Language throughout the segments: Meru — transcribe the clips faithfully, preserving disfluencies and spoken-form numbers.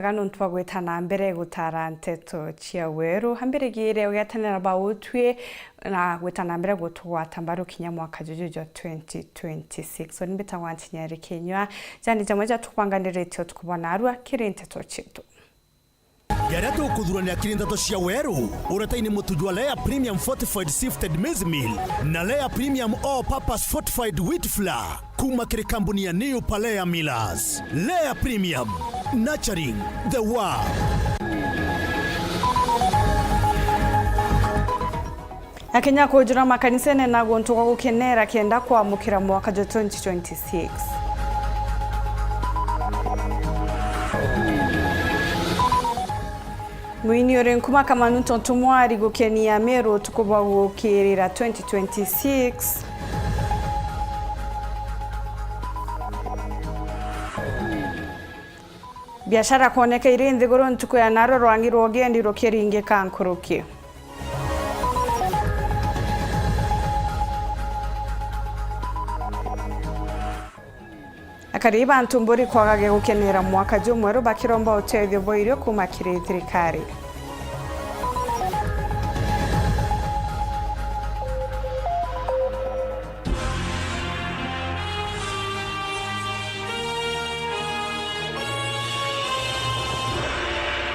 Ga nontu bwa gwita na mbere gutara nteto cia weru, ambirigire ugetanira ba utwi na gwita na mbere gutugwata mbaru kinya mwaka juju jwa twenty twenty-six. So, ni mbitagwa Ntinyari Kinyua, jani jamwe ja tukubanganiritie utuku bwa narua kiri nteto cietu. Jaria tukuthurania kiri nteto cia weru, uretaini mutu jwa Lea Premium Fortified Sifted Maize Meal na Lea Premium All Purpose Fortified Wheat Flour. Kuma kiri kambuni ya New Palea Millers. Lea Premium, nurturing the world. Akenya kujura makanisene na guntu gwa gukenera kenda kwamukira mwaka jwa twenty twenty-six. Mwini uri nkuma Kamanu Tonto Mwari gukenia Meru utuku bwa gukirira twenty twenty-six. Biashara kwoneka iri nthiguru ntuku ya narua, rwangi rwa ugendi rukiringika nkuruki. Akari ba Ntumburi kwagagia gukenera mwaka jumweru bakiromba utethio bwa irio kuma kiri thirikari.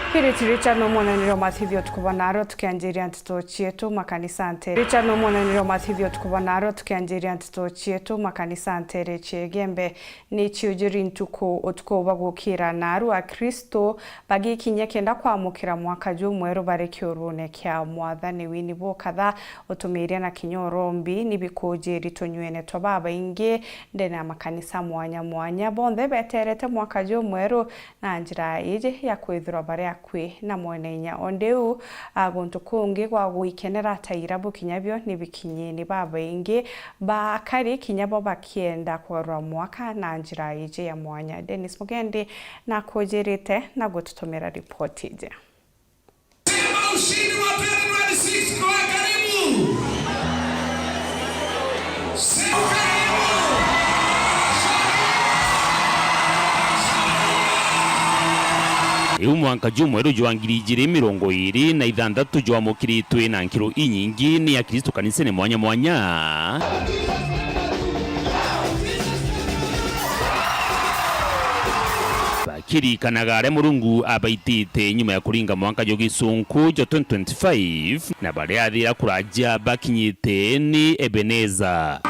Spirit Richard no mwonanirio mathithio tukuba naro tukianjiria nteto cietu makanisa ntere. Richard no mwonanirio mathithio tukuba naro tukianjiria nteto cietu makanisa ntere cia Igembe. Ni ciujuri ntuku utuku bwa gukira naru Akristo bagikinyia kenda kwamukira mwaka jumweru bari kiurune kia Mwathani. Wini bukatha, utumiria na kinya urombi ni bikujiri tunywene twa babaingi ndene ya makanisa mwanya mwanya. Bonthe beterete mwaka jumweru na njira iji ya kwithirwa bari akui na mwene inya. O ndiu, a, guntu kungi gwa gwikenera ta irabu kinya bio ni bikinyini babaingi ba akari kinya bo bakienda kwarura mwaka na njira iji ya mwanya. Dennis Mugendi nakujirite na gututumira ripoti iji. Simba ushindi wa twenty twenty-six kwa karibu. Simba karibu. Riu mwanka jumweru jwa ngiri ijiri mirongo iri na ithanthatu jwamukiritwe na nkiro inyingi ni Akristo kanisene mwanya mwanya. Bakiririkanaga aria Murungu abaitite nyuma ya kuringa mwanka jwa gisunku jwa twenty twenty-five, na baria athira kuraja bakinyite ni Ebeneza.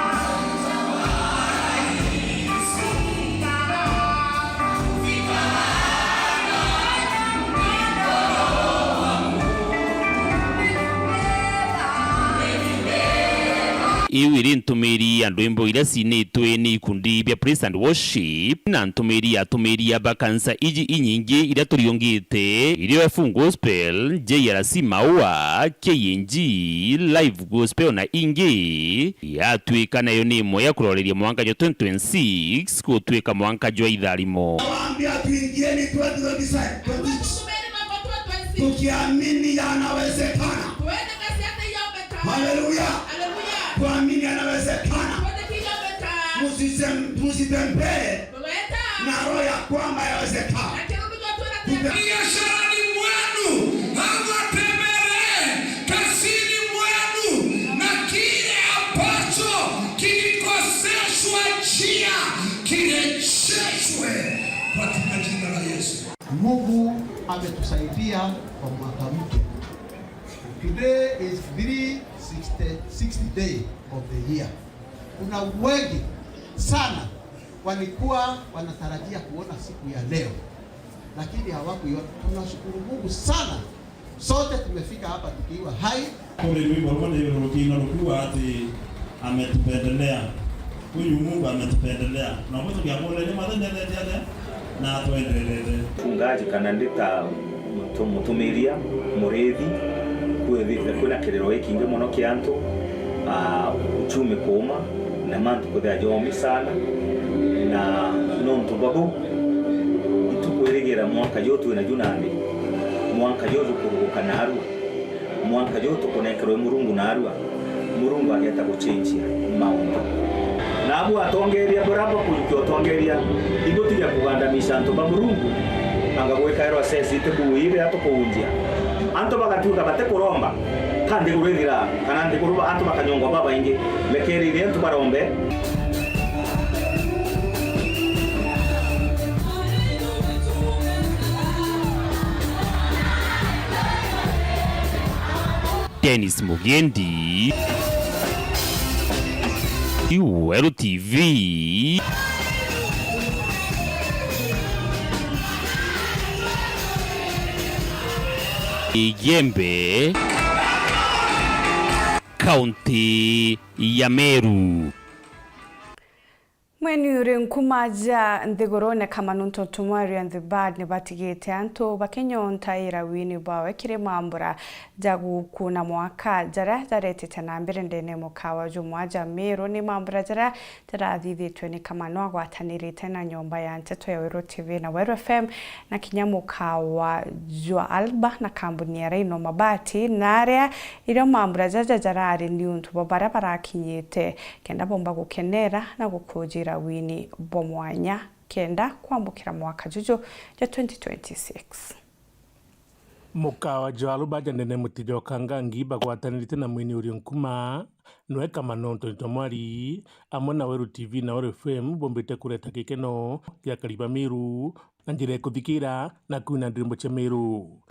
Iu iri ntumiri ya ndwimbo iria cinitwe ni ikundi bia praise and worship, na ntumiri ya atumiria ba kanisa iji inyingi iria turiungite, irio F Gospel, J R C Maua, K N G, Live Gospel na ingi, yatuika nayo ni imwe ya kuroreria mwanka jwa twenty twenty-six gutuika mwanka jwa itharimo. Nawaambia tuingieni twenty twenty-six, tukiamini yanawezekana. Haleluya. Tuamini yanawezekana. Musisem-, musitembee na roho ya kwamba yawezekana. Biasharani mwenu, awatembelee, kazini mwenu, na kile ambacho kilikoseshwa njia kirejeshwe katika jina la Yesu. Mungu ametusaidia kwa mwaka mpya. Today is three sixty, sixty day of the year. Kuna wengi sana walikuwa wanatarajia kuona siku ya leo, lakini hawakuiona. Tunashukuru Mungu sana, sote tumefika hapa tukiwa hai. Kuri rwimbo rumwe ni rukina rukuga ati, ametupendelea. Huyu Mungu ametupendelea. Na mtu kia kule ni mathenya ndio na atwendelete. Mchungaji kana ndi ta mutu-, mutumiria, murithi, kwithite kwina kiriro gikingi muno kia antu, aa, uchumi kuuma, na mantu kwithira jomi sana, na nontu bwa buu, itukwirigira mwanka juu twina ju nandi, mwanka juu jukuruguka narua. Mwanka juu tukunenkerwe Murungu narua, Murungu ageeta gucenjia mauntu. Nabu atongeria buria bakujukia utongeria, ibutiga kugandamisha antu ba Murungu, Anga gwikairwa ceci itiku ii riria tukuunjia. Antu bagatuika batikuromba, ka nthiguru ithira, kana nthiguru ba-, antu bakanyongwa babaingi. Rekererie antu barombe. Dennis Mugendi, Weru T V. Igembe, kaunti ya Meru. Mweni uri nkuma ja nthigurune Kamanuntu Tumwari and the Bad ni batigite antu bakinyontaira wini bwawe kiri mambura ja gukuna mwaka jaria jaretite na mbere ndene mukawa jumwa ja Meru. Ni mambura jaria jarathithitwe ni Kamanu agwatanirite na nyomba ya nteto ya Weru T V na Weru F M, na kinya mukawa jwa Alba na kambuni ya Rhino Mabati, na aria irio mambura jaja jarari ni untu bwa baria barakinyite kenda bomba gukenera na gukujira wini bwa mwanya kenda kwambukira mwaka juju jwa twenty twenty-six. Mukawa jwa Aluba ja ndene muti jwa Kangangi bagwatanirite na mwini urio nkuma, nwe Kamanu Ntoni Tomwari, amwe na Weru T V na Weru F M bombite kureta gikeno gia akari ba Meru na njira ya kuthikira na kwina ndwimbo cia Meru.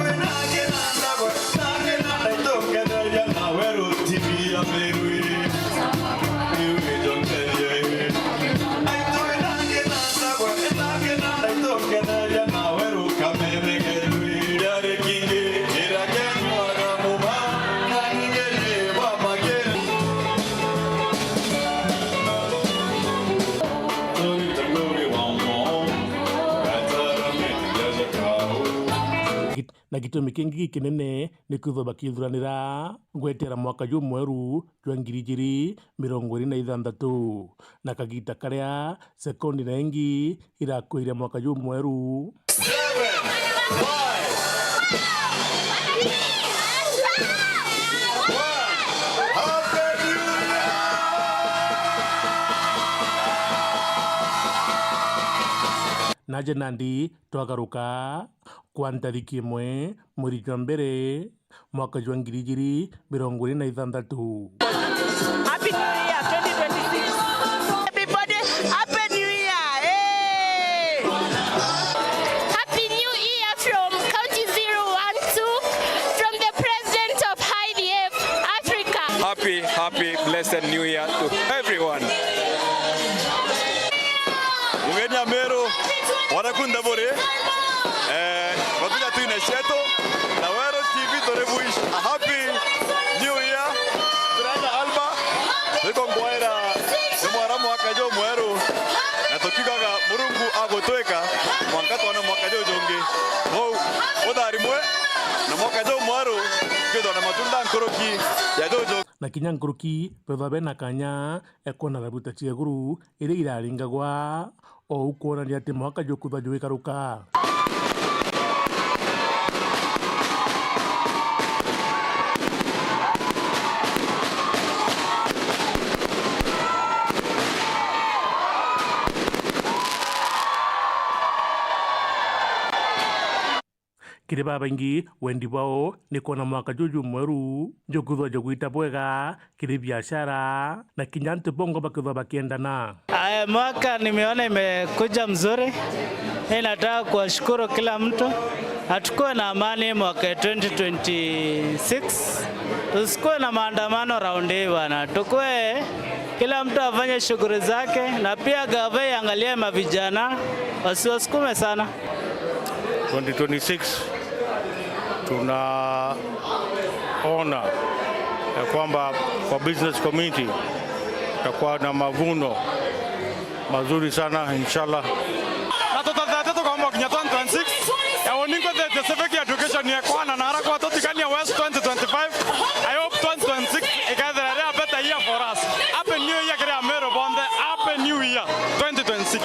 Na gitumi kingi gikinene ni kwithwa bakithuranira gwetera mwaka jumweru jwa ngiri ijiri mirongo iri na ithanthatu, na kagita karia sekondi na ingi irakuiria mwaka jumweru. Seven, five, one. Happy New Year! Naje nandi twagaruka kwa ntariki imwe mweri jwa mbere mwaka jwa ngiri ijiri mirongo iri na ithanthatu. Happy New Year twenty twenty-six. Everybody, Happy New Year. Hey! Happy New Year from County zero one two, from the president of I D F Africa. Happy, happy, blessed New Year to everyone. Mugeni Ameru, wona kunthe buri? Eh, batuja twine cietu, na Weru T V turi wish a happy new year. Turenda Alba, niko ngwaira ni mwara mwaka jumweru, na tukiugaga Murungu agutwika, mwanka twone mwaka jujungi. Vau, utharimwe, na mwaka jumweru, twithwa na matunda nkuruki ya jujungi. Na kinya nkuruki, bethwa bena kanya e kwona thabuta cia iguru iria iraringagwa, o u kwonania ati mwaka jukwithwa jugikaruka. Kiri babaingi, wendi bwao ni kwona mwaka juju mweru jukwithwa jugwita bwega kiri biashara, na kinya antu bongwa bakithwa bakiendana. Aya, mwaka nimeona imekuja mzuri. Mimi nataka kuwashukuru kila mtu. Hatukuwe na amani mwaka twenty twenty-six. Tusikuwe na maandamano round hii bana. Tukuwe, kila mtu afanye shughuli zake, na pia gava iangalie mavijana, wasiwasukume sana. Twenty twenty-six tunaona ya kwamba kwa business community tutakuwa na mavuno mazuri sana, inshallah. Na tutathete tukaomba kinya twenty twenty-six. Ya uningo the civic education yekwana na ara kwa tutikania West twenty twenty-five. I hope twenty twenty-six ikethira iri a better year for us. Happy New Year kiri Ameru bonthe. Happy New Year twenty twenty-six.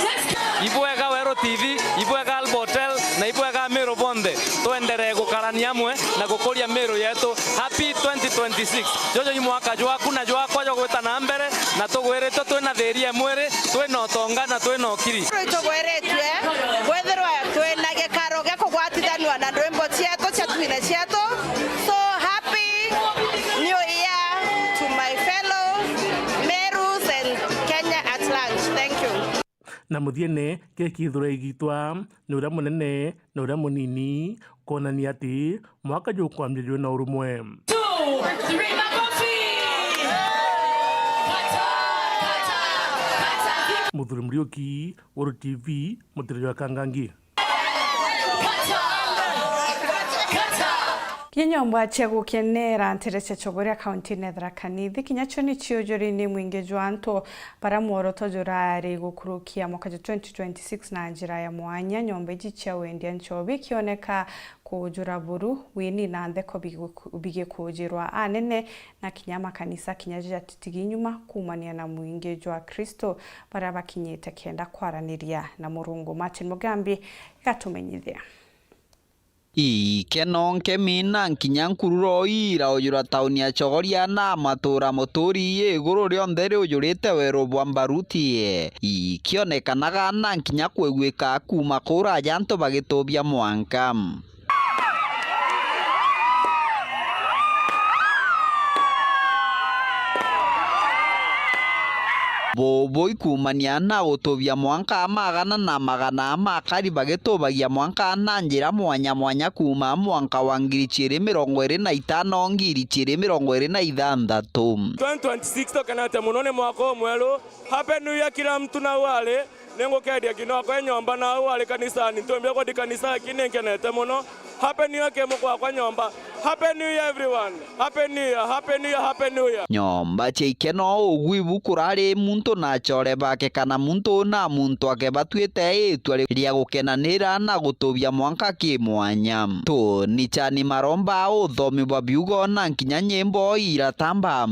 Ibwega Weru T V, ibwega Alba Hotel, na ibwega Ameru bonthe. Twenderee gukarania amwe na gukuria Meru yetu. Happy twenty twenty-six. Juju ni mwaka jwaku na jwakwa jwa gwita na mbere, na tugwiritwe twina thiri ya mwiri, twina utonga na twina ukiri. Itugwiritue kwithirwa twina gikaro gia kugwa Na muthiene, kiri kithura igitwa ni uria munene na uria munini, kwonania ati mwaka jukwambiriria na urumwe. Muthuri Muriuki, Weru T V, Mutiriri wa Kangangi. Kinya nyomba cia gukenera ntere cia Chogoria, kaunti-ini ya Tharaka Nithi, kinya cio ni ciujuri ni mwingi jwa antu baria mworoto jurari gukurukia mwaka jwa twenty twenty-six na njira ya mwanya. Nyomba iji cia wendia nchobi ikioneka kujura buru, wini na ntheko bigiku-, bigikujirwa anene na kinya makanisa kinya jatitigi nyuma kuumania na mwingi jwa Akristo baria bakinyite kenda kwaraniria na Murungu. Martin Mugambi gatumenyithia. Ikeno, nkemi na nkinya nkururo iraujura tauni ya Chogoria na matuura muturi iguru rionthe riujurite weru bwa mbaruti. Ikionekanaga na nkinya kwiguika kuuma kuraja antu bagitubia mwanka. Bubu ikumania na gutubia mwanka magana na magana ma akari bagitubagia mwanka na njira mwanya mwanya kuuma mwanka wa ngiri ciiri mirongo iri na itano, ngiri ciiri mirongo iri na ithanthatu. Twenty twenty-six tukenete muno, ni mwaka umweru. Happy New Year kila mtu na wale. Ningukendia kino akwa nyomba na au ari kanisani. Ntumbia kuthi kanisa, lakini nkenete muno. Happy New Year ki mukwa akwa nyomba. Happy New Year everyone. Happy New Year, Happy New Year, Happy New Year. Nyomba cia ikeno ugu ibu kurari muntu na acore bake kana muntu na muntu ake batuite itua ri-, ria gukenanira na gutubia mwanka ki mwanya. Tuni chani maromba uthomi bwa biugo na nkinya nyimbo iratamba.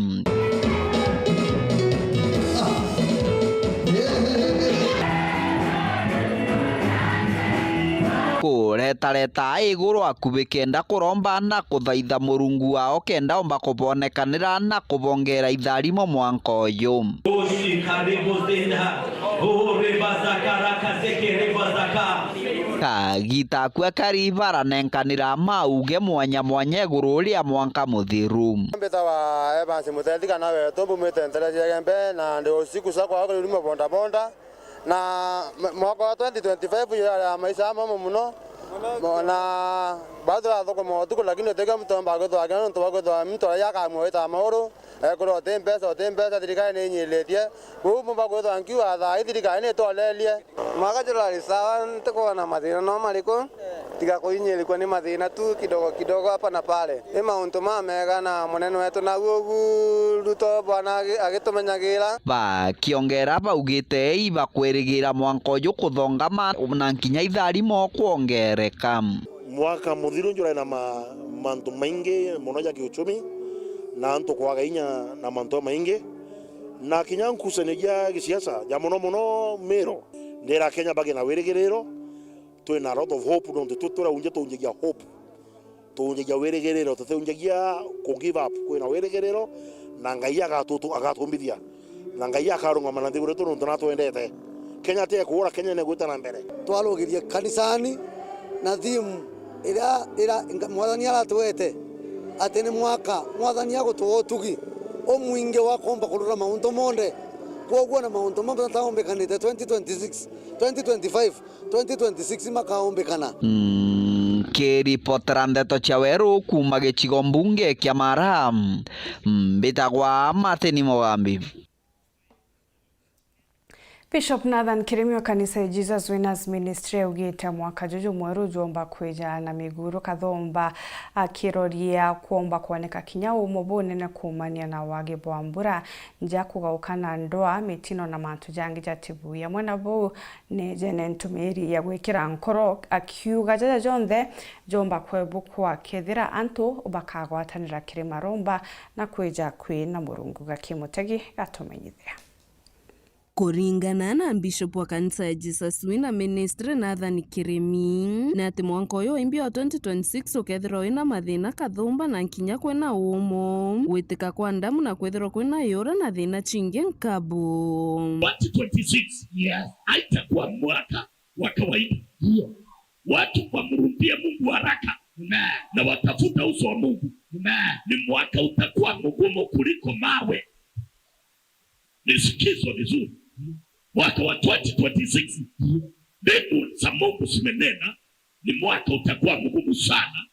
Kuretareta iguru akubi kenda kuromba na kuthaitha Murungu wao kenda omba kubonekanira na kubongera itharimo mwanka uyu. Kagita aku akari baranenkanira mauge mwanya mwanya iguru ria mwanka muthiru. Mbitawa Evans Mutethi kana wetu, mbumite ntere cia Igembe, na ndi usiku sa kwao kuri rimo bonda bonda. Na m-, mwaka wa twenty twenty-five yo yari ya maisha amamo muno. Mo-, na bado turathukuma utuku, lakini utikio muntu omba kwithwa akina nontu bwa kwithwa muntu aria akamwita mauru, ekura uti mbeca, uti mbeca, thirikari ni inyiritie. Kwou mumba kwithwa nkiuga thaa ii thirikari ni itorerie. Mwaka jurari sawa, ntikwona mathina no mariku, tiga kuinyirikua ni mathina tu kidogo kidogo hapa na pale. Ni mauntu mamega na munene wetu nawe ugu Ruto bwana agi-, agitumenyagira. Bakiongera baugite ibakwirigira mwanka uju kuthongama na nkinya itharimo kwongereka. Mwaka muthiru njurari na ma-, mantu maingi muno ja kiuchumi na antu kwaga inya na mantu jamaingi. Na kinya nkucanio cia gisiasa, ja muno muno Miru, ndira Kenya bagi na wirigiriro, twina a lot of hope, nontu tu turaunja, tuunjagia hope, tuunjagia wirigiriro, tutiunjagia ku give up. Kwina wirigiriro, na Ngai agatutu-, agatumbithia, na Ngai akarungama na nthiguru yetu, nontu natwendete. Kenya ti ekuura, Kenya ni igwita na mbere. Twarugirie kanisani na theme iria, ira, nga-, Mwathani aratwete, ati ni mwaka Mwathani agutuwa utugi umwingi wa kuumba kurura mauntu monthe. Kwoguo na mauntu monthe jataumbikanite twenty twenty-six, twenty twenty-five, twenty twenty-six makaumbikana. Nkiripotera ndeto cia weru kuuma gicigo mbunge kia Mara, mbitagwa Martin Mugambi. Bishop Nathan Kirimi wa kanisa ya Jesus Winners Ministry augite mwaka juju mweru jwomba kwija na miguru kathomba, akiroria kwomba kwoneka kinya umo bunene kuumania na wagi bwa mbura, nja kugauka na ndwaa, mitino na mantu jangi jatibuya. Amwe na buu, ni jene ntumiri ya gwikira nkoro, akiuga jaja jonthe jomba kwebukwa kethira antu bakagwatanira kiri maromba na kwija kwi na Murungu. Gaki Mutegi gatumenyithia. Kuringana na Bishop wa kanisa ya Jesus Winner Ministry, Nathan Kirimi, ni ati mwanka uyu wa imbi wa twenty twenty-six ukethirwa wina mathina kathumba na nkinya kwina umo, gwitika kwa ndamu na kwithirwa kwina iura na thina cingi nkabu. Twenty twenty-six, yes, haitakuwa mwaka wa kawaida. Ndio. Watu wamrudie Mungu haraka. Amen. Na watafuta uso wa Mungu. Amen. Ni mwaka utakuwa mgumu kuliko mawe. Nisikizwe vizuri. Mwaka wa twenty twenty-six, mbingu za Mungu zimenena, ni mwaka utakuwa mgumu sana,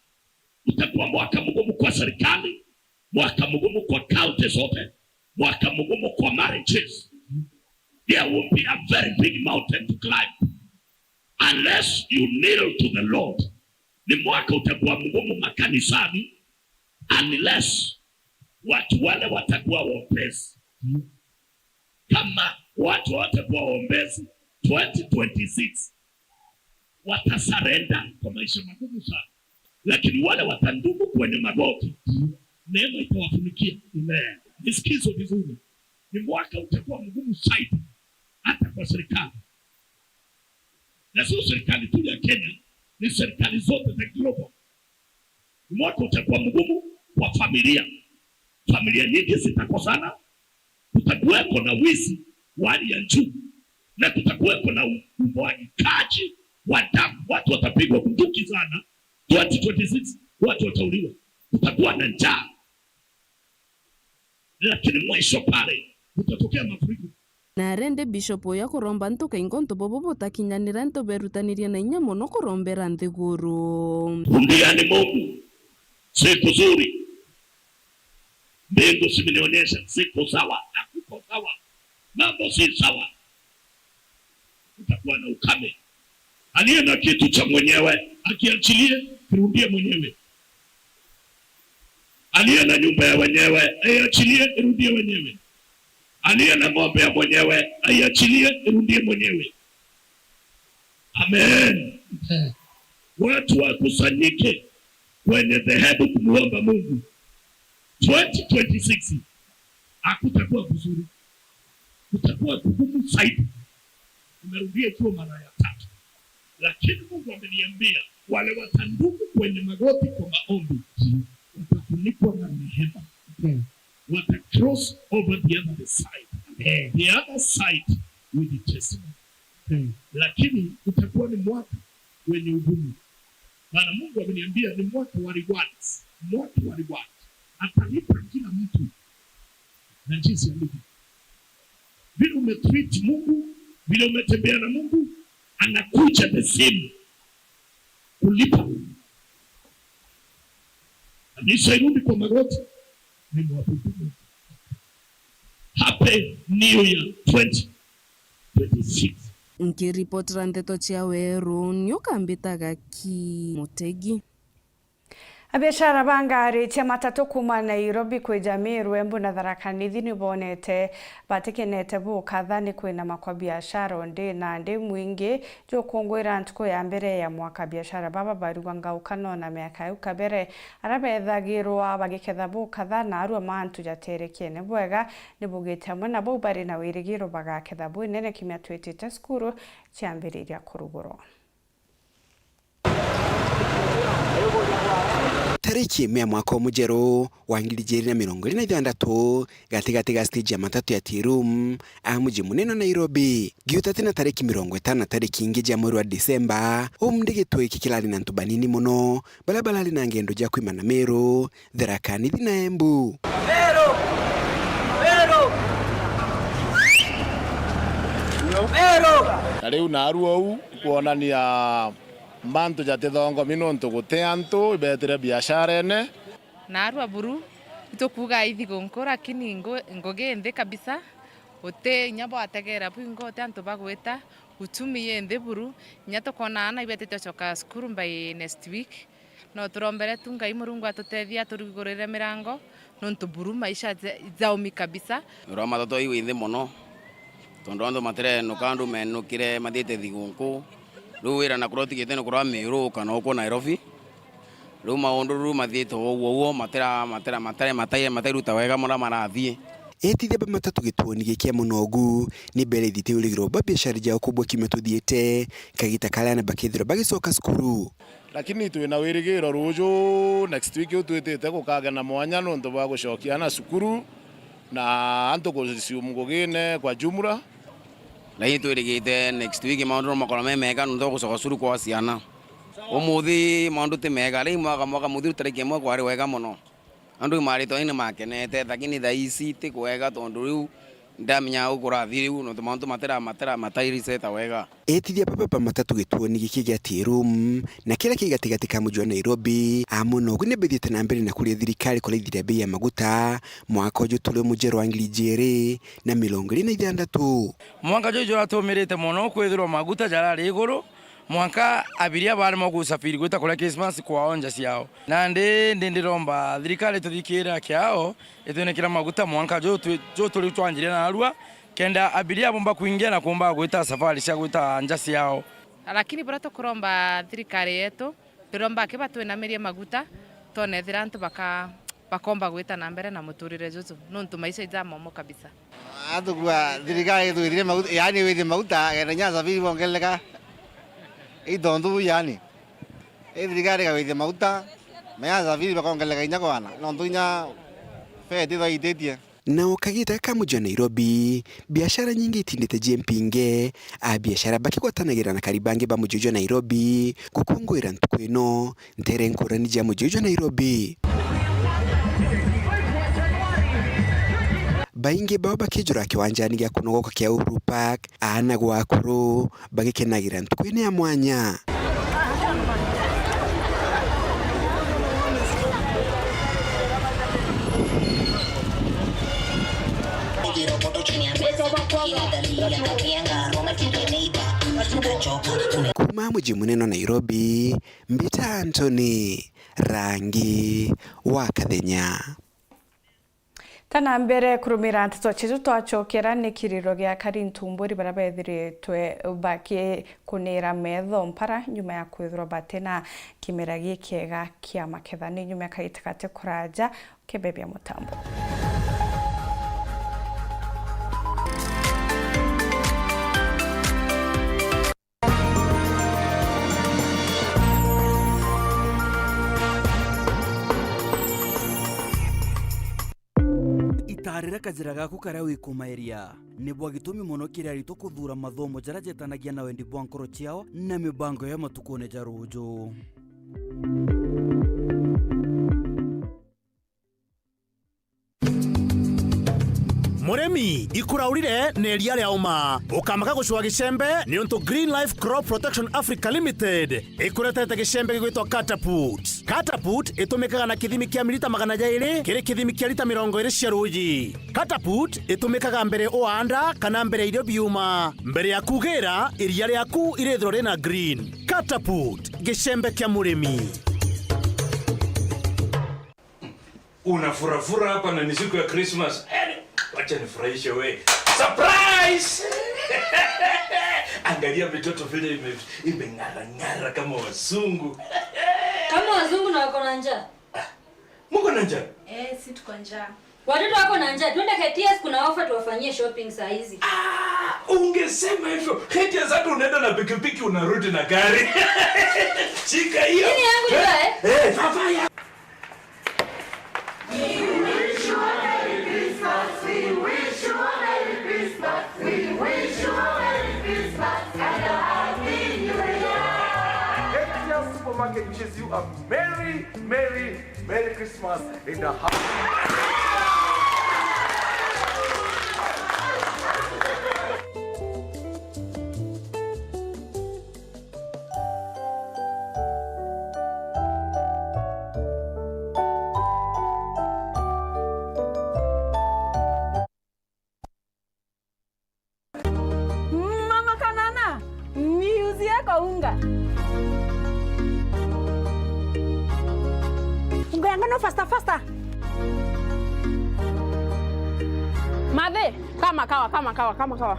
utakuwa mwaka mgumu kwa serikali, mwaka mgumu kwa county zote, mwaka mgumu kwa marriages. There will be a very big mountain to climb unless you kneel to the Lord. Ni mwaka utakuwa mgumu makanisani unless watu wale watakuwa waombezi. Kama watu watakuwa waombezi, twenty twenty-six watasurrender kwa maisha magumu sana, lakini wale watandumu kwenye magoti, neema itawafunikia. Amen. Nisikize vizuri, ni mwaka utakuwa mgumu zaidi hata kwa serikali, na sio serikali tu ya Kenya, ni serikali zote za global. Ni mwaka utakuwa mgumu kwa familia, familia nyingi zitakosana, kutakuweko na wizi wa hali ya juu, na kutakuweko na u-, umwagikaji wa damu. Watu watapigwa bunduki sana. Twenty twenty-six, watu watauliwa, kutakuwa na njaa, lakini mwisho pale kutatokea mafuriko. Na rende Bishop uyu akuromba antu kaingi untu bubu butakinyanira, antu berutanirie na inya mono kurombera nthiguru. Rundiani Mungu siku nzuri. Mbingu zimenionyesha siku sawa, hakuko sawa, mambo si sawa, kutakuwa na ukame. Aliye na kitu cha mwenyewe akiachilie, kirudie mwenyewe. Aliye na nyumba ya wenyewe aiachilie, irudie wenyewe. Aliye na ng'ombe ya mwenyewe aiachilie, irudie mwenyewe. Amen. Amen. Watu wakusanyike kwenye dhehebu kumuomba Mungu. Twenty twenty-six hakutakuwa kuzuri, kutakuwa kugumu zaidi. Nimerudia ikiwa mara ya tatu, lakini Mungu ameniambia wale watandumu kwenye magoti kwa maombi watafunikwa na rehema. Amen. Wata cross over the other side. Amen. The other side with the testimony. Amen. Lakini utakuwa ni mwaka wenye ugumu. Maana Mungu ameniambia ni mwaka wa rewards, mwaka wa rewards. Atalipa kila mtu na jinsi alivyo. Vile umetreat Mungu, vile umetembea na Mungu, anakuja the same kulipa. Kanisa irudi kwa magoti, ni mwabudu Mungu. Happy New Year twenty twenty-six. Nkiripotera nteto cia Weru, ni ukambitaga ki Mutegi. Abiashara ba ngari cia matatu kuuma Nairobi kwija Meru, Embu na Tharaka Nithi ni bonete batikenete bukatha ni kwinama kwa biashara undi nandi mwingi jukungwira ntuku ya mbere ya mwaka. Biashara baba barigwa ngauka no na miaka iu kabere, aria bethagirwa bagiketha bukatha na arua mantu jaterekiene bwega, ni bugite amwe na bau bari na wirigiro bagaketha bwinene kiumia twitite cukuru ciambiriria kurugurwa. Tariki ime ya mwaka umujeru wa ngiri ijiri na mirongo iri na ithantatu, gatigati ga stage ya matatu ya Tea Room, a muji munene wa Nairobi, giutati na tariki mirongo itano na tariki ingi ja mweri wa Disemba, umunthi gitui giki kirari na antu banini mono, baria barari na ngendo ja kwimana Meru, Tharaka Nithi na Embu. Meru! Meru! Meru! Na riu narua uu kwonania mantu jatithongomi nontu guti antu ibetire biasharene. Narua buru, itukuuga ithigukuu, lakini ngu-, ngugi nthi kabisa, uti inya bwategera bwingi, uti antu bagwita, uchumi yi nthi buru, inya tukoona aana ibetite gucoka cukuru by next week. No turombere tu Ngai Murungu atutethie aturugurire mirango, nontu buru maisha ja-, jaumi kabisa. Urwa matatu iu inthi mono, tondu antu matirenuka, antu menukire mathiite thigukuu. Riu wira na kuria utigite ni kuria Meru kana uku Nairobi. Riu maundu riu mathiite o uguo uguo, matira-, matira-, matira-, matairuta wega muria marathii. Etithia ba matatu gituoni giki kia Munogu ni berethite urigiro bwa biashara jao kubwa kiumia tuthiite, kagita karia aana bakethirwa bagicoka cukuru. Lakini twina wirigiro ruju, next week iu twitite, gukagea na mwanya nontu bwa gucokia aana cukuru na antu ku resume ngugine kwa jumla. Lakini twirigite next week maundu no makorwa me mega nontu bwa gucoka cukuru kwa ciana. Umuthi maundu ti mega, riu mwaka, mwaka muthiru tariki imwe kwari wega mono. Andu imaritwe ni makenete, lakini thaa ici ti kwega tondu riu Ndamenya ugu kurathi riu, nontu mauntu matira-, matira-, matairiseta wega. Etithia baba ba matatu gituoni giki gia Tea Room, na kiria ki gatigati ka muji wa Nairobi, amwe nogu ni bithiite na mbere na kuria thirikari kuraithia bei ya maguta mwaka uju turi mujeru wa ngiri ijiri na mirongo iri na ithanthatu. Mwanka juju juratumirite mono kwithirwa maguta jarari iguru, mwanka abiria baremwa gusafiri gwita kuria Christmas kwao nja ciao. Nandi ndi ndiromba thirikari ituthikire kiao, itwinekira maguta mwanka ju twi-, ju turi twanjirie narua, kenda abiria bomba kwingia na kumba gwita safari cia gwita nja ciao. Lakini buria tukuromba thirikari yetu, turomba aki batwinamirie maguta, twone ethira antu baka-, bakomba gwita na mbere na muturire juju, nontu maisha ijamomo kabisa. Atukua thirikari itwithire maguta, yaani withie maguta, kenda nya asafiri bongeleka. Itontu buu yaani. Ii thirikari ikawithia maguta, menya asafiri bakongeleka inya kwana, nontu inya fare itithwa iititie. Na o kagiita gaka muji wa Nairobi, biashara nyingi itindite jie mpinge, a biashara bakigwatanagira na kari bangi ba muji uju wa Nairobi gukunguira ntuku ino, ntere nkurani jia muji uju wa Nairobi. Baingi bao bakijura kiwanjani gia kunogoka kia Uhuru Park, aana gwa akuru, bagikenagira ntuku ino ya mwanya. Kuuma muji munene wa Nairobi, mbita Anthony Rangi wa Kathenya. Tana mbere kurumira nteto cietu, twacokera ni kiriro gia kari ntumburi baria bethiritwe bakikunira metho mpara nyuma ya kwithirwa batina kimera gikiega kia maketha. Ni nyuma ya kagiita gati kuraja, kebebia mutambo. Itaarira kajira gaku karia wikumaeria. Ni bwa gitumi mono kiri aritwa kuthuura mathomo jaria jetanagia na wendi bwa nkoro ciao na mibango ya matukune ja ruuju. Murimi, ikuraurire na iria ria uma, ukamaka gucua gicembe, niuntu Green Life Crop Protection Africa Limited ikuretete gicembe gigwitwa Catapult. Catapult itumikaga na kithimi kia milita magana jairi kiri kithimi kia lita mirongo iri cia ruuji. Catapult itumikaga mbere uaanda kana mbere ya irio biuma. Mbere ya kugira, iria riaku irithirwa rina green. Catapult, gicembe kia murimi. Una furafura hapa na ni siku ya Christmas. Eh, wacha nifurahishe we. Surprise! Angalia mitoto vile ime-, imeng'ara ng'ara kama wazungu. Kama wazungu na wako na njaa. Muko na njaa? Eh, si tuko njaa. Watoto wako na njaa. Twende K T S, kuna offer tuwafanyie shopping saa hizi. Ah, ungesema hivyo. K T S hata unaenda na pikipiki, unarudi na gari. Shika hiyo. Hii ni yangu ndio, eh? Eh, vaa, vaa ya. We wish you a Merry Christmas. We wish you a Merry Christmas. We wish you a Merry Christmas and a Happy New Year. K T S Supermarket wishes you a Merry, Merry, Merry Christmas in the house. Mama Kanana, niuzie kwa unga. Unga ya ngano faster, faster. Mathe, kama kawa, kama kawa, kama kawa.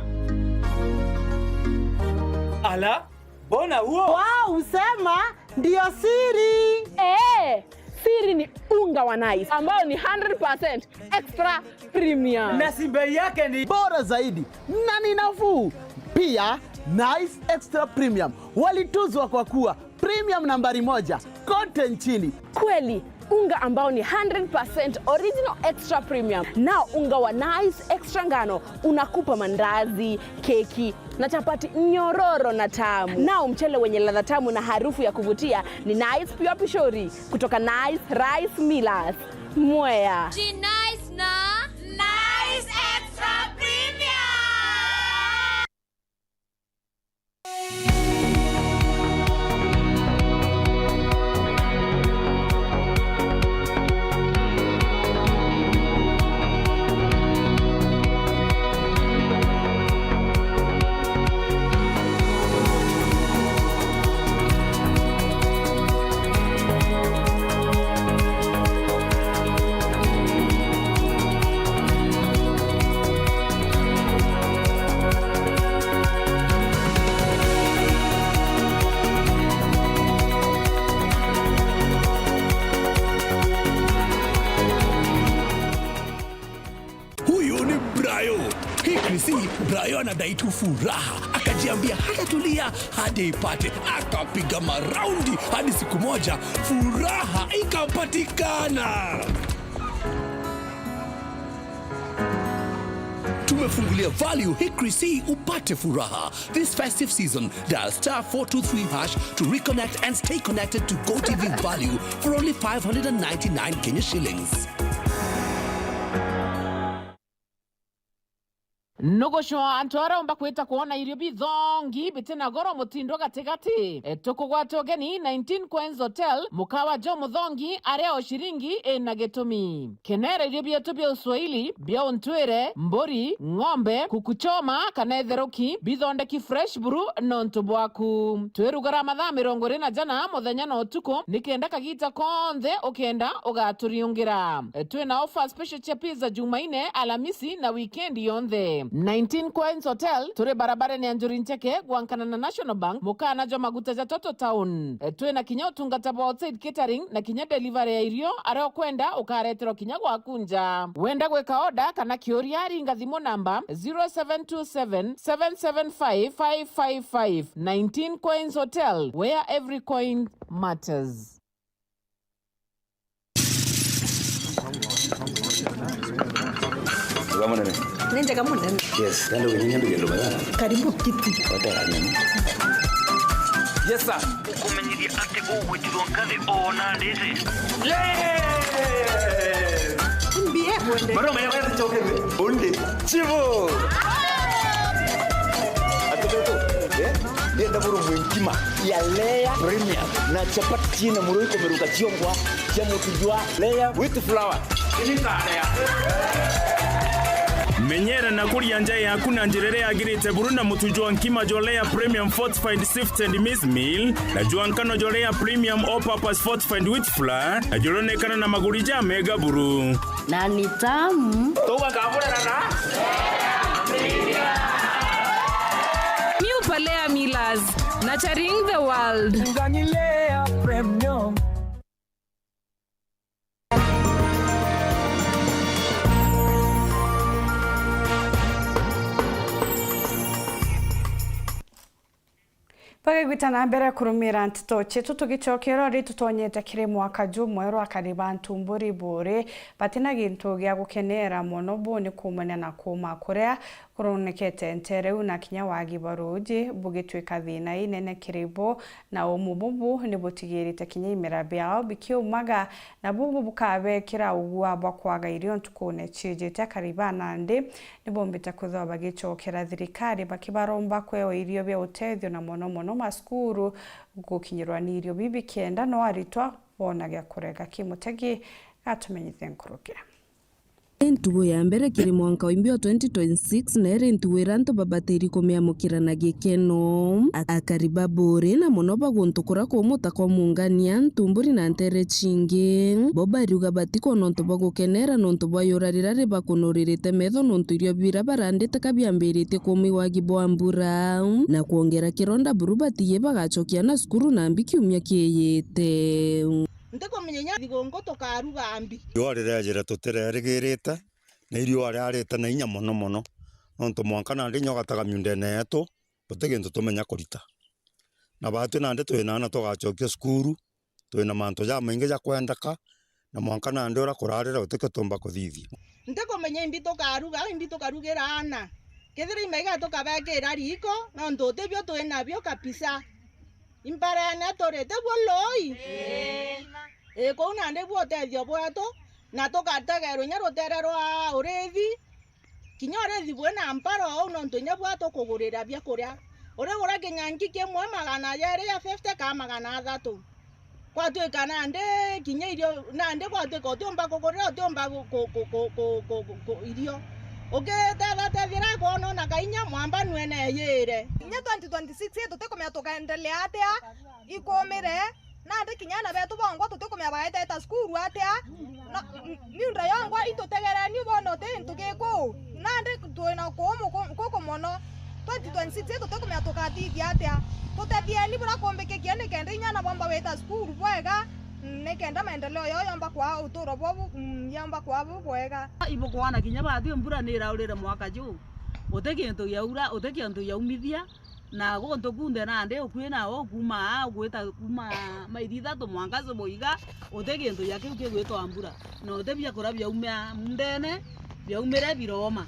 Ala, mbona huo? Wow, usema ndio siri. Eh, siri ni unga wa Nice ambao ni hundred percent extra premium. Na si bei yake ni bora zaidi na ni nafuu. Pia, Nice Extra Premium walituzwa kwa kuwa premium nambari moja kote nchini. Kweli, unga ambao ni hundred percent original extra premium. Nao unga wa Nice Extra ngano unakupa mandazi, keki na chapati nyororo na tamu. Nao mchele wenye ladha tamu na harufu ya kuvutia ni Nice Pure Pishori kutoka Nice Rice Millers, Mwea. Ji Nice na Nice Extra Premium. Brayo anadai tu furaha, akajiambia hatatulia hadi ipate. Akapiga maraundi hadi siku moja furaha ikapatikana. Tumefungulia value Hickory C upate furaha. This festive season, dial star four two three hash to reconnect and stay connected to GoTV value for only five hundred and ninety-nine Kenya shillings. Nugucwa antu aria umba kwita kwona irio bithongi biti na goro mutindo gatigati. E, tukugwata ugeni nineteen Coins Hotel, mukawa jo muthongi aria o ciringi ina gitumi. Kenera irio bietu bia uswahili, bia untwire, mburi, ng'ombe, kuku choma, kana itheruki, bithondeki fresh buru nontu bwaku. Twirugara mathaa mirongo iri na jana muthenya na utuku, nikenda kagita konthe ukenda ugaturiungira. Twina offer special cia pizza Jumaine, Alamisi na weekend yonthe. Nineteen Coins Hotel, turi barabarene ya Njuri Ncheke, gwankana na National Bank, mukana jwa maguta ja Toto Town. Twina kinya utungata bwa outside catering na kinya delivery ya irio, aria ukwenda ukareterwa kinya gwaku nja. Wenda gwika order kana kiuria, ringa thimu namba zero seven two seven, seven seven five, five five five. Nineteen Coins Hotel, where every coin matters. Wega munene. Ni njega munene. Yes, ndio wenyewe ndio ndio. Karibu kiti. Hotel nini? Yes, sir. Ukumenyithia ati ugwitirwo nkathi ona nditi. Mbie kwende. Bado mwenye wewe choke. Undi. Chivo. Atubeto. Eh? Ndienda buru mwinkima ya Lea Premium na chapati china muro ikomeruka chiongwa chia mutu jwa Lea with flour. Menyera na kuria nja yaku na njira iria yagirite buru na mutu jwa nkima jwa Lea Premium Fortified Sifted Maize Meal na jwa nkano jwa Lea Premium All Purpose Fortified Wheat Flour, na juronekana na maguri ja mega buru. Na ni tamu. Tugakaburana na New Palea Millers, nurturing the world. Ngani Lea Premium. Bagagwita na mbere kurumira nteto cietu, tugicokia uria ritutonyete kiri mwaka jumweru, akari ba Ntumburi Buri batina gintu gia gukenera mono, bu ni kuumania na kuuma kuria kuronekete nteere iu na kinya wagi bwa ruuji bugitwika thina inene kiri bo, na umu bubu ni butigirite kinya imera biao bikiumaga, na bubu bukabekira ugua bwa kwaga irio ntukune ciijite. Akari ba nandi ni bombite kwithirwa bagicokera thirikari bakibaromba kwewa irio bia utethio, na mono mono macukuru gukinyirwa ni irio bibi kenda no aritwa boona gia kuria. Gaki Mutegi gatumenyithie nkuruki. Ni ntugu ya mbere kiri mwanka wa imbi wa twenty twenty-six, na iri ntugu iria antu babatiri kumiamukira na gikeno. A-, akari ba Buri na mono ba guntu kuria kuumuta kwa Mungania, Ntumburi na nteere cingi, bo bariuga batikwona untu bwa gukenera nontu bwa yura riria ribakunuririte metho nontu irio biria barandite ka biambiritie kuuma i wagi bwa mbura, na kwongera kironda buru batiye bagacokia na cukuru nambi kiumia kiiyite. Ntikumenya inya thigunku tukaruga mbi. Riua rirejire tutirerigirite, na iriua riarite na inya mono mono, nontu mwanka nandi inya ugataga miundene yetu, guti gintu tumenya kurita. Na baatwi nandi twina aana tugacokia cukuru, twina mantu jamaingi ja kwendeka, na mwanka nandi uria kurarira gutikio tumba kuthithia. Ntikumenya imbi tukaruga, imbi tukarugira aana. Kethira imaiga tukabekira riiko, nontu utibio twi nabio kabisa. Imbarene turi, tiguo Lui? Ii. Ii, kuu nandi buo utethio bwetu, na tugategerwa inya rutere rwa urithi, kinya urithi bwina mpara uu, nontu inya bwa tukugurira biakuria. Urigura kinyanki kimwe magana jeri ya fifty ka magana athatu. Kwatwika nandi kinya irio, nandi kwatwika utiumba kugurira, utiumba ku-, ku-, irio. Ukitetha tethira kwona ona kainya mwamba nwene yire. Inya twenty twenty-six ii tutikumenya tukaendelea atia, ikumire, nandi kinya aana betu bongwa tutikumenya bagaiteta cukuru atia. No, m-, miunda yongwa itutegereni bono ti ntu giku. Nandi twina kuumu ku-, kuku mono. Twenty twenty-six ii tutikumenya tukathithia atia. Tutethieni buria kumbikikie nikenda inya aana bomba gwita cukuru bwega, nikenda maendeleo yao yomba kwaa uturo bwao bu-, mm, yomba kwaa bubwega. Ibukwana kinya bathi mbura ni iraurire mwaka juu. Uti kintu giaura, uti kintu giaumithia, na guntu kunthe nandi ukui na ukuma aa, ugwita kuma mairi ithatu mwanka ciboiga, uti kintu gia kiu kigwitwa mbura, na uti biakuria biaumia ndene, biaumire biroma.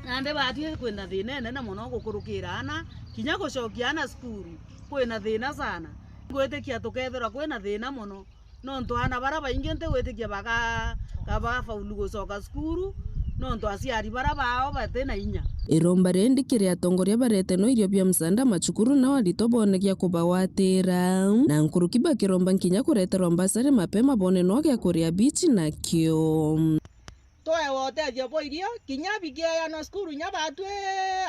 Nandi batwi kwina thina inene mono gukurukira ana, kinya gucokia ana cukuru kwina thina sana. Ngwitikia tukethirwa kwina thina mono, nontu ana bara baingi ntigwitikia baga-, ga-, bagafaulu gucoka cukuru, nontu aciari bara bao bati na inya. Iromba rindi kiri atongoria barete no irio bia msaada macukuru, nao aritwa bone gia kubagwatira, na nkuruki bakiromba nkinya kureterwa mbasari mapema bone no gia kuria bichi nakio. Twewa utethio bwa irio, kinya bikieanwa cukuru, inya batwi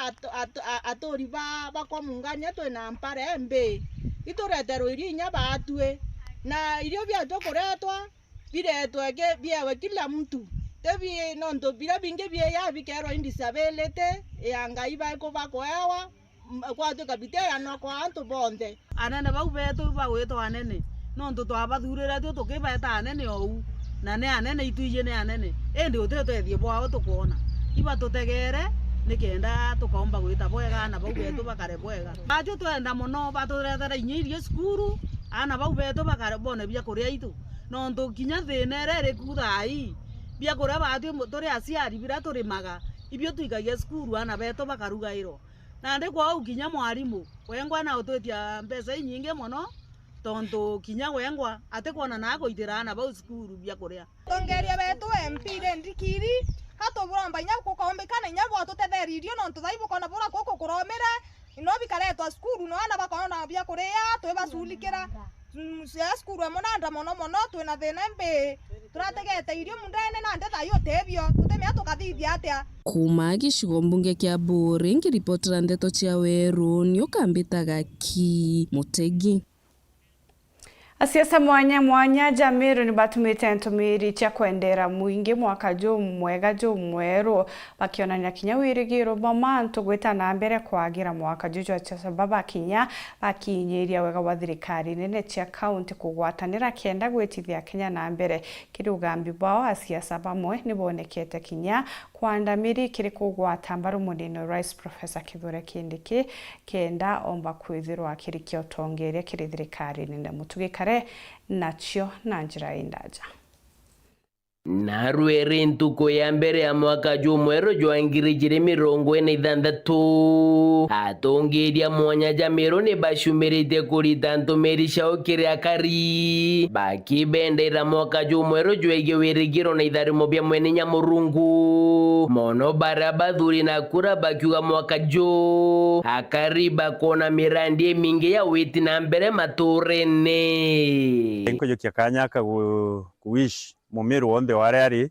at-, at-, a-, aturi ba, bakwa mungania twina mpara imbi, itureterwe irio inya batwi, na irio biatwi kuretwa, biretwe ki-, biewe kila mtu. Ti bi-, nontu biria bingi bieya bikerwa indisability, ya Ngai baikuba kuewa, m-, kwatwika biteanwa kwa antu bonthe. Anene bau betu bagwitwa anene, nontu twabathurire twi tukibeta anene ou, na ni anene, itwiji ni anene, indi uti utethio bwao tukwona. Ibatutegere nikenda tukaumba gwita bwega, ana bau betu bakare bwega. Batwi twenda mono baturetere inya irio cukuru, ana bau betu bakare bone bia kuria itu, nontu kinya thina iria iri ku thaa ii, bia kuria batwi mu-, turi aciari biria turimaga, ibio twikagia cukuru, ana betu bakarugairwa. Nandi kwou kinya mwarimu wengwa na utwitia mbeca inyingi mono, tontu kinya wengwa atikwona na aguitira ana bau cukuru bia kuria. Atongeria betu M P ri ndikiri, ka tuburomba inya gukaumbikana inya bwatutetheria irio, nontu thai bukona bura kuku kuromire, no bikaretwa cukuru, no ana bakona bia kuria, twibaculikira. Mm, cia cukuru e munanda mono mono, twina thina mbi. Turategete irio mundene na nde thayo tebio, tutimea tukathithia atia? Kuuma gicigo mbunge kia Buuri, nkiripotera ndeto cia Weru, ni ukambitaga ki Mutegi. Asiasa mwanya mwanya ja Meru ni batumite ntumiri cia kwendera mwingi mwaka jumwega jumweru, bakionania kinya wirigiro bwa mantu gwita na mbere kwagira mwaka juju. Asiasa baba kinya bakinyiria wega wa thirikari nene cia kaunti kugwatanira kenda gwitithia Kenya na mbere. Kiri ugambi bwao, asiasa bamwe ni bonekete kinya kwandamiri kiri kugwata mbaru munini Rais Professor Kithure Kindiki, kenda omba kwithirwa akirikia utongeria kiri thirikari nene. Mutugi Kare nacio na njira indaja. Narua iri ntuku ya mbere ya mwaka jumweru jwa ngiri ijiri mirongo ina na ithanthatu, atongeria mwanya ja Meru ni bacumiritie kurita ntumiri ciao kiri akari, bakibendera mwaka jumweru jwegie wirigiro na itharimo bia Mwene Nyamurungu. Mono baria bathuri na kura bakiuga mwaka ju, akari bakona mirandi imingi ya witi na mbere maturene. Nkujukia kanya aka gu-, ku wish Mumiru wonthe waria ari,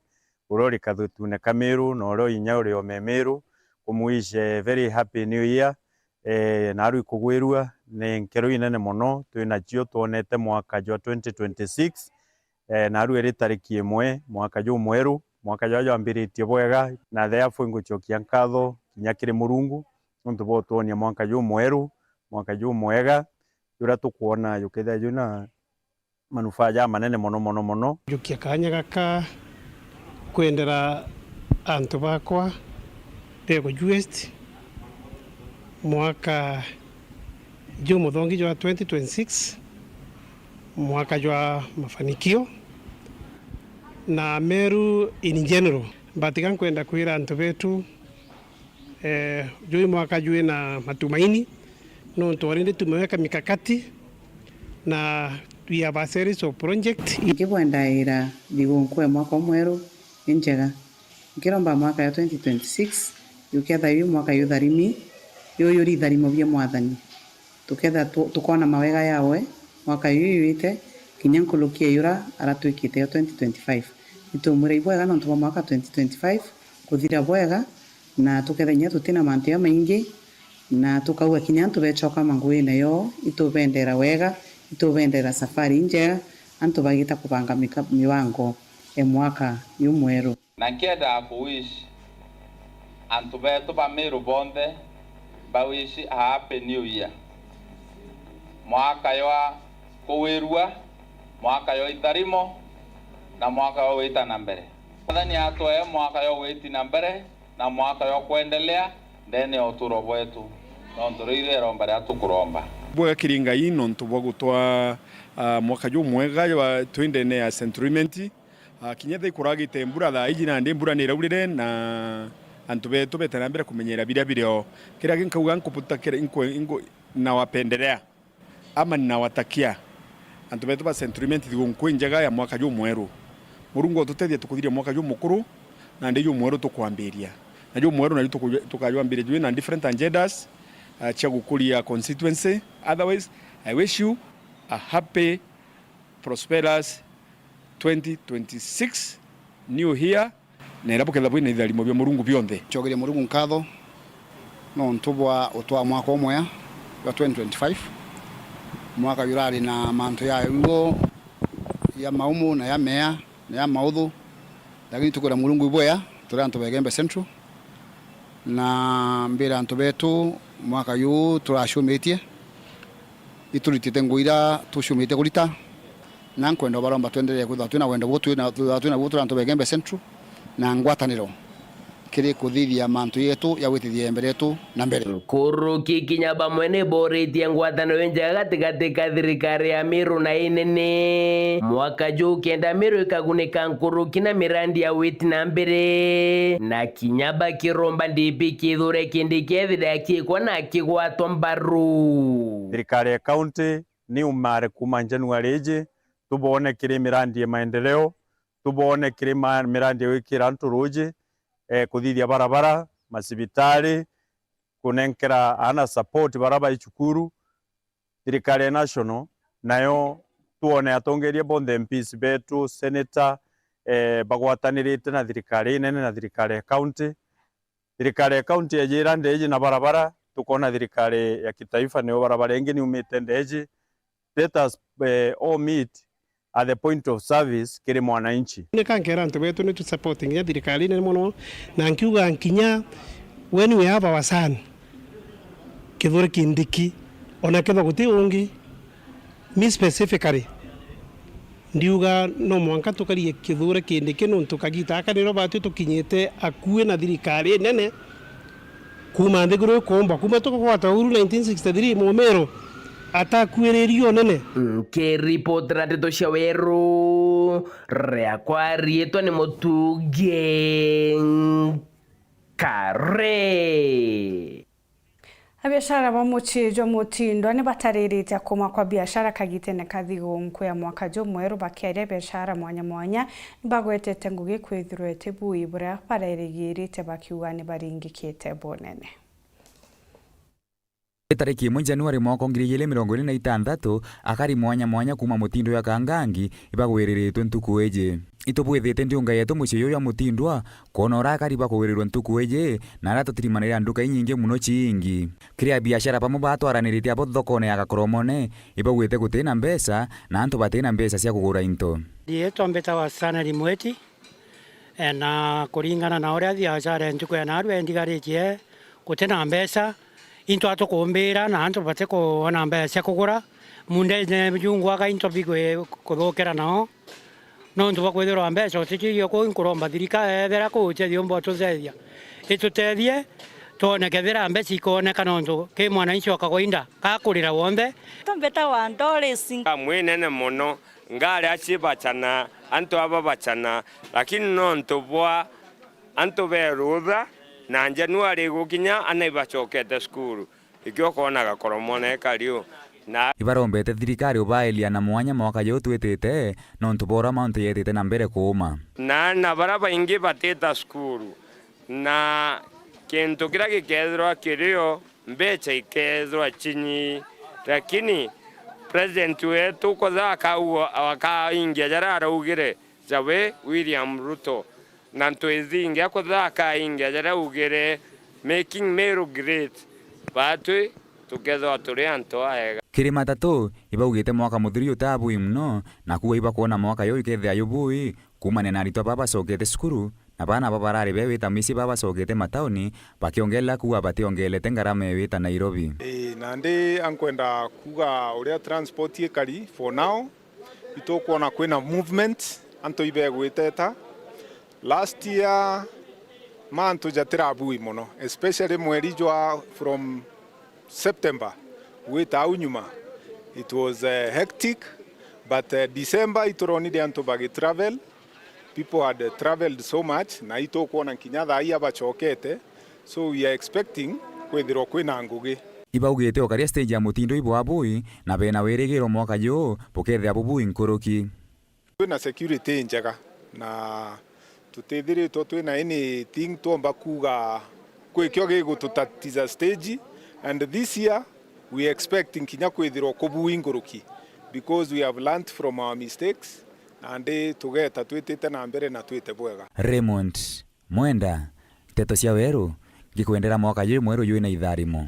uria uri kathutune ka Meru, na uria inya uri ome Meru, ku wish a very happy new year. Eh, naarua ikugwirua, ni nkero inene mono twinacio twonete mwaka jwa twenty twenty-six. Eh, naarua iri tariki imwe, mwaka jumweru, mwaka jwa jwambiritie bwega, na therefore ingucokia nkatho kinya kiri Murungu, nontu bwa utwonia mwaka jumweru, mwaka jumwega, juria tukwona jukethira jwina manufaa jamanene mono, mono, mono. Njukia kanya gaka kwendera antu bakwa Rego West mwaka jumuthongi jwa twenty twenty-six, mwaka jwa mafanikio na Meru in general. But iga nkwenda kwira antu betu Eh, juu mwaka jwina matumaini, nontu already tumeweka mikakati na we have a series of project. Nkibwendaira thigunkuu ya mwaka umweru ni njega. Nkiromba mwaka ya twenty twenty-six, yuketha yu mwaka yutharimi, yu yuri itharimo bia Mwathani. Tuketha tu-, tukona mawega yawe mwaka yuyu yuite, kinya nkuruki ya yura aratwikite yo twenty twenty-five. Nitumwira ibwega nontu bwa mwaka twenty twenty-five kuthira bwega, na tukethira kinya tutina mantu jamaingi, na tukauga kinya antu becoka manguine yo, itubendera wega, itubendera safari injega, antu bagita kubanga mika-, mibango e mwaka yumweru. Na nkiendaa ku wish antu betu ba Meru bonthe, mba wish a happy new year. Mwaka jwa kuwirua, mwaka jwa itharimo, na mwaka jwa gwita na mbere. Mwathani atwee mwaka jwa gwiti na mbere, na mwaka jwa kwendelea, Ndene ya uturo bwetu, nontu riu irio iromba riria tukuromba. Bwega kiri Ngai nontu bwa gutwaa, ah, mwaka jumwega wa twi ndene ya Central Imenti. Ah, kinya thaa ikuragite mbura thaa iji, nandi mbura ni iraurire, na antu betu bete na mbere kumenyera biria birio. Kiria ginkauga nkubuta kiri, nku-, nku-, nawapendelea ama ninawatakia antu betu ba Central Imenti thigukuu injega ya mwaka jumweru. Murungu ututethie tukuthiria mwaka jumukuru, nandi jumweru tukwambiria. Na jumweru naju tuku-, tukajwambiria jwi na different agendas, ah, cia gukuria constituency. Otherwise, I wish you a happy prosperous twenty twenty-six new year, na iria bukethirwa bwina itharimo bia Murungu bionthe. Ncokerie Murungu nkatho nontu bwa utwaa mwaka umwea jwa twenty twenty-five, mwaka jurari na mantu ja uo, ja maumu na ja mea na ja mauthu, lakini tukwira Murungu ibwea turi antu ba Igembe Central, na mbira antu betu mwaka juu turacumitie, ituritite ngugi iria tucumitie kurita, na nkwenda ubaromba twenderee kwithirwa twina wendo buu twina, twithirwa twina buu turi antu ba Igembe Central, na ngwataniro kiri kuthithia mantu yetu ya gwitithia mbere yetu na mbere. Nkuruki kinya bamwe ni boritie ngwataniro injega gatigati ka thirikari ya Meru na inene. Mwaka juu kenda Meru ikagunika nkuruki na mirandi ya witi na mbere, na kinya bakiromba D P Kithure Kindiki ethire akikwa na akigwatwa mbaru. Thirikari ya county ni umare kuuma January iji, tuboone kiri mirandi ya maendeleo, tuboone kiri ma-, mirandi ya gwikira antu ruuji, eh, kuthithia barabara, macibitari, kunenkera aana support baria bai cukuru. Thirikari ya national nayo twone atongeria bonthe, M Ps betu, senator, eh, bagwatanirite na thirikari inene na thirikari ya county. Thirikari ya county yajira ndeji na barabara, tukona thirikari ya kitaifa niyo barabara ingi niumite ndeji. Let us, eh, all meet at the point of service kiri mwananchi. Ni kankera antu betu ni tu support nginya thirikari inene mono, na nkiuga nkinya when we have our son, Kithure Kindiki, ona kethwa guti ungi, me specifically, ndiuga no mwanka tukarie Kithure Kindiki nontu kagita aka niro batwi tukinyite akui na thirikari inene. Kuuma nthiguru ikuumbwa, kuuma tukugwata uhuru nineteen sixty-three, Mumiru atakuiririe unene. Nkiripotera ndeto cia Weru, riakwa riitwa ni Mutugi Nkare. Abiashara ba mucii jwa Mutindwa ni bataririte kuuma kwa biashara kagitene ka thigukuu ya mwaka jumweru, bakiaria biashara mwanya mwanya ni bagwetete ngugi kwithirwa iti bui buria barerigirite, bakiuga ni baringikite bunene. Itariki imwe Januari mwaka ngiri igiri mirongo iri na itantatu, akari mwanya mwanya kuuma Mutindwa ya Kangangi ibagwiriritwe ntuku iji. Itubwithite ndiunga yetu mucii juju jwa Mutindwa, kwona uria akari bakugwirirwa ntuku iji, na aria tutirimanire nduka inyingi mono ciingi. Kiri abiashara bamwe batwaranirite abo thokone ya Gakoromone, ibaugite gutina mbeca, na antu batina mbeca cia kugura into. Riitwa mbitagwa Stanley Mweti. E, na kuringana na uria biashara ya ntuku ya narua endigaritie, guti na mbeca, into atukumbira na antu batikuona mbeca cia kugura. Munda ine jungwaga into bigwe kuthukira nao, nontu bwa kwithirwa mbeca uticio kuu. Nkuromba thirikari ethera kuu uteethio umba ututethia, itutethie twone kethira mbeca ikoneka, nontu ki mwananchi wa kawaida kakurira wonthe. Tumbitawa Doris. Mwinene mono. Ngari aci bacana, antu aba bacana, lakini nontu bwa antu berutha, na Januari igukinya, ana ibacokete cukuru, ikio ukoona Gakoromone kariu. Na ibarombete thirikari ubaelia na mwanya mwaka juu twitite, nontu bwa uria mauntu yetite na mbere kuuma. Na aana baria baingi batita cukuru, na kintu kiria gikethirwa kirio, mbeca ikethirwa cinyi, lakini president wetu kuthaka uo akaingia jaria araugire, jawe William Ruto, na ntwithingia kuthaka aingia jaria augire, making Meru great, batwi tukethirwa turi antu aega. Kiri matatu, ibaugite mwaka muthiru jutabui mono, na kuuga ibakwona mwaka juu ikethia jubui, kuumania na aritwa baa bacokete cukuru, na baana ba barari be wita micii baa bacokete matauni, bakiongerera kuuga bationgerete ngarama e wita Nairobi. Ii, nandi ankwenda kuuga uria transport ikari for now, itukwona kwina movement, antu ibegwiteta. Last year, Mantu jatirabui mono, especially mweri jwa from September gwita au nyuma, it was, eh, hectic, but, eh, December ituronire antu bagi travel, people had traveled so much, na itukwona kinya thaa ii abacokete, so we are expecting kwithirwa kwina ngugi. Ibaugite ukaria stage ya mutindo ibwabui, na bena wirigiro mwaka juu bukethira bubui nkuruki. Twina security injega na tutithiritwe twina anything twomba kuuga kwikio gigututatiza stage, and this year we expect nkinya kwithirwa kubui nkuruki because we have learnt from our mistakes, nandi tugeta twitite na mbere na twite bwega. Raymond Mwenda, Nteto cia Weru, ngikwendera mwaka juju mweru jwina itharimo.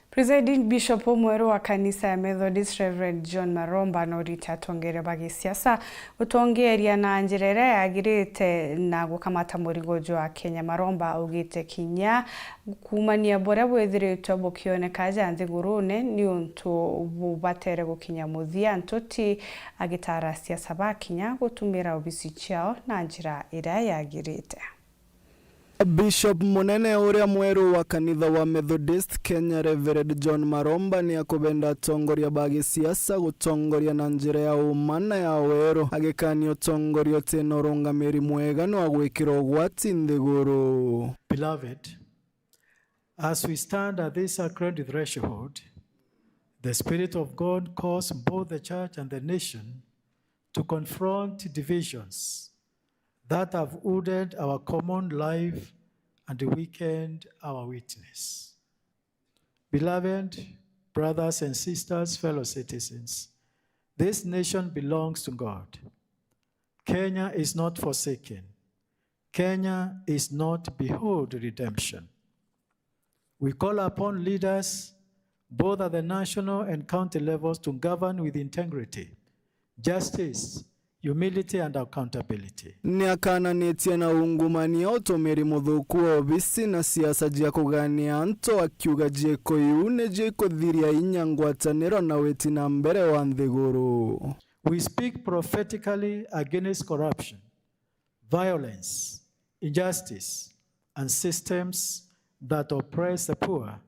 Presiding Bishop umweru wa kanisa ya Methodist, Reverend John Maromba, norite atongeria ba gisiasa gutongeeria na njira iria yagirite na gukamata murigo jwa Kenya. Maromba augite kinya kuumania buria bwithiritwe bukioneka aja nthigurune ni untu bubatere gukinya muthia, ntuti agitara asiasa ba kinya gutumira obisi ciao na njira iria yagirite. Bishop munene uria mweru wa kanitha wa Methodist Kenya, Reverend John Maromba, ni akubenda atongoria ba gisiasa gutongoria na njira ya uma na ya weru, agikania utongoria utina urungamiri mwega ni wa gwikira ugwati nthiguru. Beloved, as we stand at this sacred threshold, the Spirit of God calls both the church and the nation to confront divisions that have hooded our common life and weakened our witness. Beloved brothers and sisters, fellow citizens, this nation belongs to God. Kenya is not forsaken. Kenya is not behold redemption. We call upon leaders, both at the national and county levels, to govern with integrity, justice, humility, and accountability. Ni akananitie na ungumania utumiri muthuku wa obisi na siasa jia kugania antu, akiuga jiiko iu nijo ikuthiria inya ngwataniro na witi na mbere wa nthiguru. We speak prophetically against corruption, violence, injustice, and systems that oppress the poor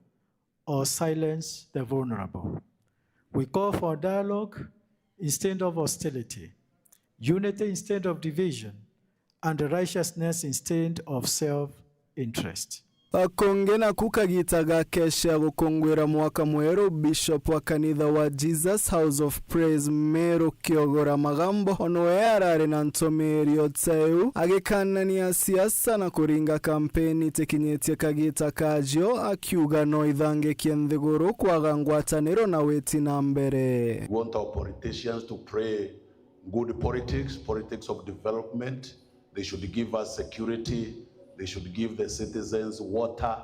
or silence the vulnerable. We call for dialogue instead of hostility, unity instead of division, and righteousness instead of self-interest. Akonge naku kagita ga kesha ya gukungwira mwaka mweru, Bishop wa kanitha wa Jesus House of Praise Meru Kiogora Magambo, o nowe arari na ntumiri o ta iu, agikanania siasa na kuringa kampeni itikinyitie kagita kajo, akiuga no ithangikie nthiguru kwaga ngwataniro na witi na mbere. We want our politicians to pray good politics, politics of development. They should give us security. They should give the citizens water.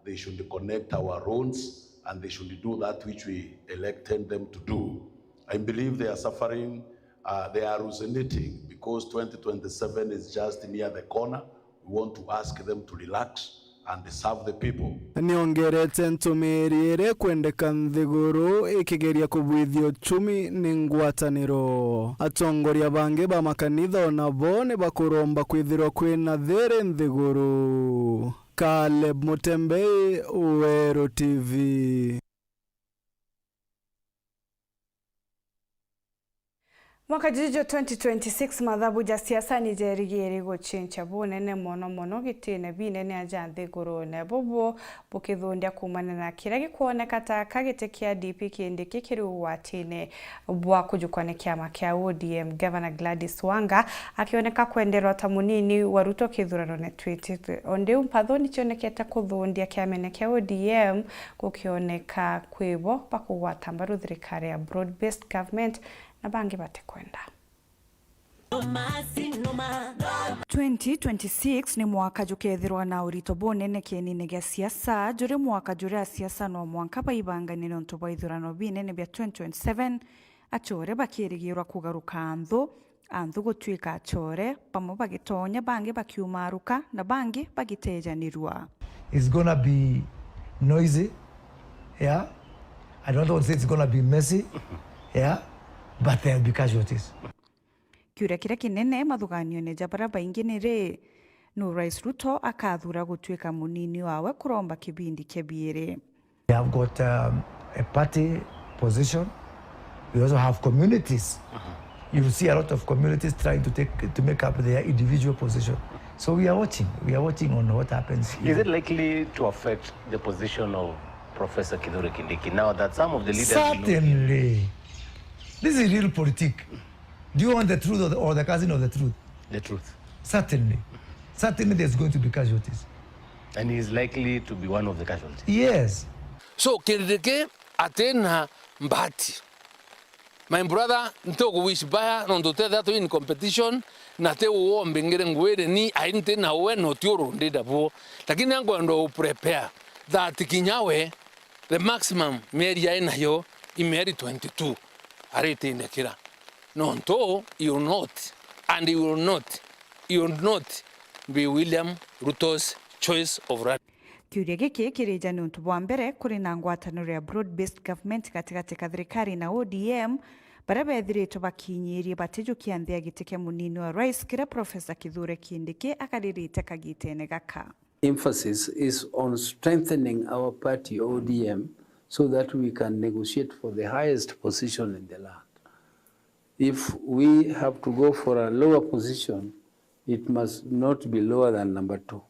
They should connect our roads, and they should do that which we elected them to do. I believe they are suffering, uh, they are hallucinating because twenty twenty-seven is just near the corner. We want to ask them to relax and serve the people. Niongerete ntumiri iria ikwendeka nthiguru ikigeria kubwithia uchumi ni ngwataniro. Atongoria bangi ba makanitha o nabo ni bakuromba kwithirwa kwina thiri nthiguru. Caleb Mutembei, Weru T V. Mwaka juju jwa twenty twenty-six, mathabu ja siasa ni jerigiri guchincha bunene mono mono gitine binene aja nthigurune. Bubu bukithundia kuumana na kiria gikwoneka ta ka giti kia D P Kindiki kiri ugwatine bwa kujukwa ni kiama kia O D M. Governor Gladys Wanga akioneka kwenderwa ta munini wa Ruto kithuranone twitite. O ndiu mpatho ni cionekete kuthundia kiamene kia O D M, gukioneka kwi bo bakugwata mbaru thirikari ya broad-based government na bangi batikwenda. Twenty twenty-six ni mwaka jukethirwa na urito bunene kienine gia siasa, juri mwaka juria asiasa no mwanka baibangane nontu bwa ithurano binene bia twenty twenty-seven, achore bakirigirwa kugaruka nthu, anthu gutwika achore, bamwe bagitonya, bangi bakiumaruka, na bangi bagitejanirua. It's gonna be noisy, yeah. I don't want to say it's gonna be messy, yeah, but there'll be casualties. Kiuria kiria kinene mathuganione ja baria baingi ni ri, Nu Rais Ruto akathura gutuika munini wawe kuromba kibindi kia biiri. We have got um, a party position. We also have communities. You see a lot of communities trying to take to make up their individual position. So we are watching. We are watching on what happens. Is it likely to affect the position of Professor Kithure Kindiki now that some of the leaders know him? Certainly. This is real politic. Do you want the truth or the, or the cousin of the truth? The truth. Certainly. Certainly there's going to be casualties. And he is likely to be one of the casualties. Yes. So Kindiki atina mbati. My brother, ntukuwish baya nontu tethira twi in competition na ti uombi ngire ngwire ni ai nti na we no ti urundida buo. Lakini ankwenda u prepare that kinya we the maximum mieri ai nayo i mieri twenty-two aritindikira. Nontu you will not and you will not you will not be William Ruto's choice of running. Kiuria giki kirija niuntu bwa mbere kuri na ngwataniro ya broad based government gatigati ka thirikari na O D M, baria bethiritwe bakinyirie batijukia nthi ya giti kia munini wa rais kiria Professor Kithure Kindiki akaririte kagitene gaka. Emphasis is on strengthening our party O D M so that we can negotiate for the highest position in the land. If we have to go for a lower position, it must not be lower than number two.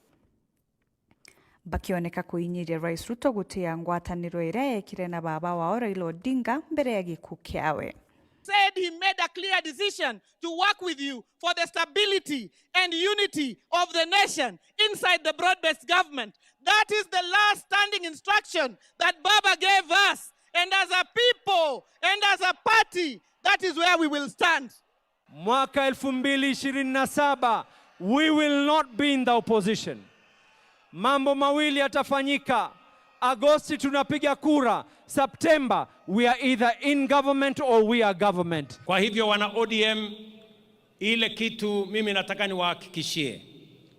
Bakioneka kuinyiria Rais Ruto gutia ngwataniro iria yekire na baba wao Raila Odinga mbere ya gikuu kiawe. Said he made a clear decision to work with you for the stability and unity of the nation inside the broad-based government. That is the last standing instruction that Baba gave us. And as a people and as a party, that is where we will stand. Mwaka elfu mbili ishirini na saba, we will not be in the opposition. Mambo mawili yatafanyika. Agosti tunapiga kura, September we are either in government or we are government. Kwa hivyo wana O D M, ile kitu mimi nataka niwahakikishie,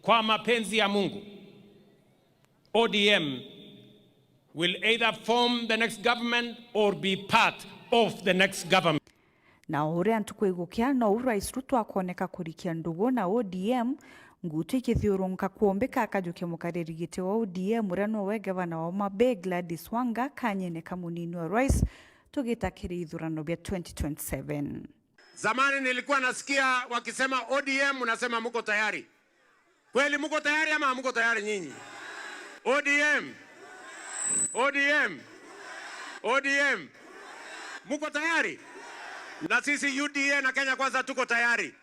kwa mapenzi ya Mungu, O D M will either form the next government or be part of the next government. Na o uria ntuku igukia, nou Rais Ruto akooneka kurikia ndugu na O D M, ngutu ikithiurunka kwombika akajukia mukariri giti wa O D M uria nowe gavana wa Homa Bay Gladys Wanga kanyene ka munini wa rais tugita kiri ithurano bia twenty twenty seven. Zamani nilikuwa nasikia wakisema O D M, unasema mko tayari. Kweli mko tayari ama hamko tayari nyinyi? O D M. O D M. O D M. Mko tayari? Na sisi U D A na Kenya Kwanza tuko tayari.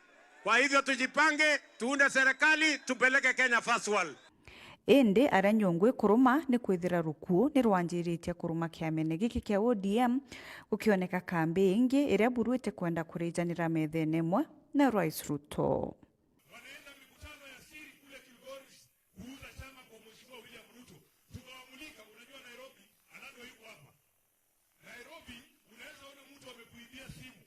Kwa hivyo tujipange, tuunde serikali, tupeleke Kenya first world. Indi aria nyungu ikuruma ni kwithira rukuu ni rwanjiritie kuruma kiamene giki kia O D M, gukioneka kambi ingi iria buru itikwenda kurijanira methene imwe na Rais Ruto. Wanaenda mikutano ya siri kule Kilgoris kuuza chama kwa Mheshimiwa William Ruto. Tukawamulika, unajua Nairobi, Alado yuko hapa. Nairobi, unaweza ona mtu amekuibia simu.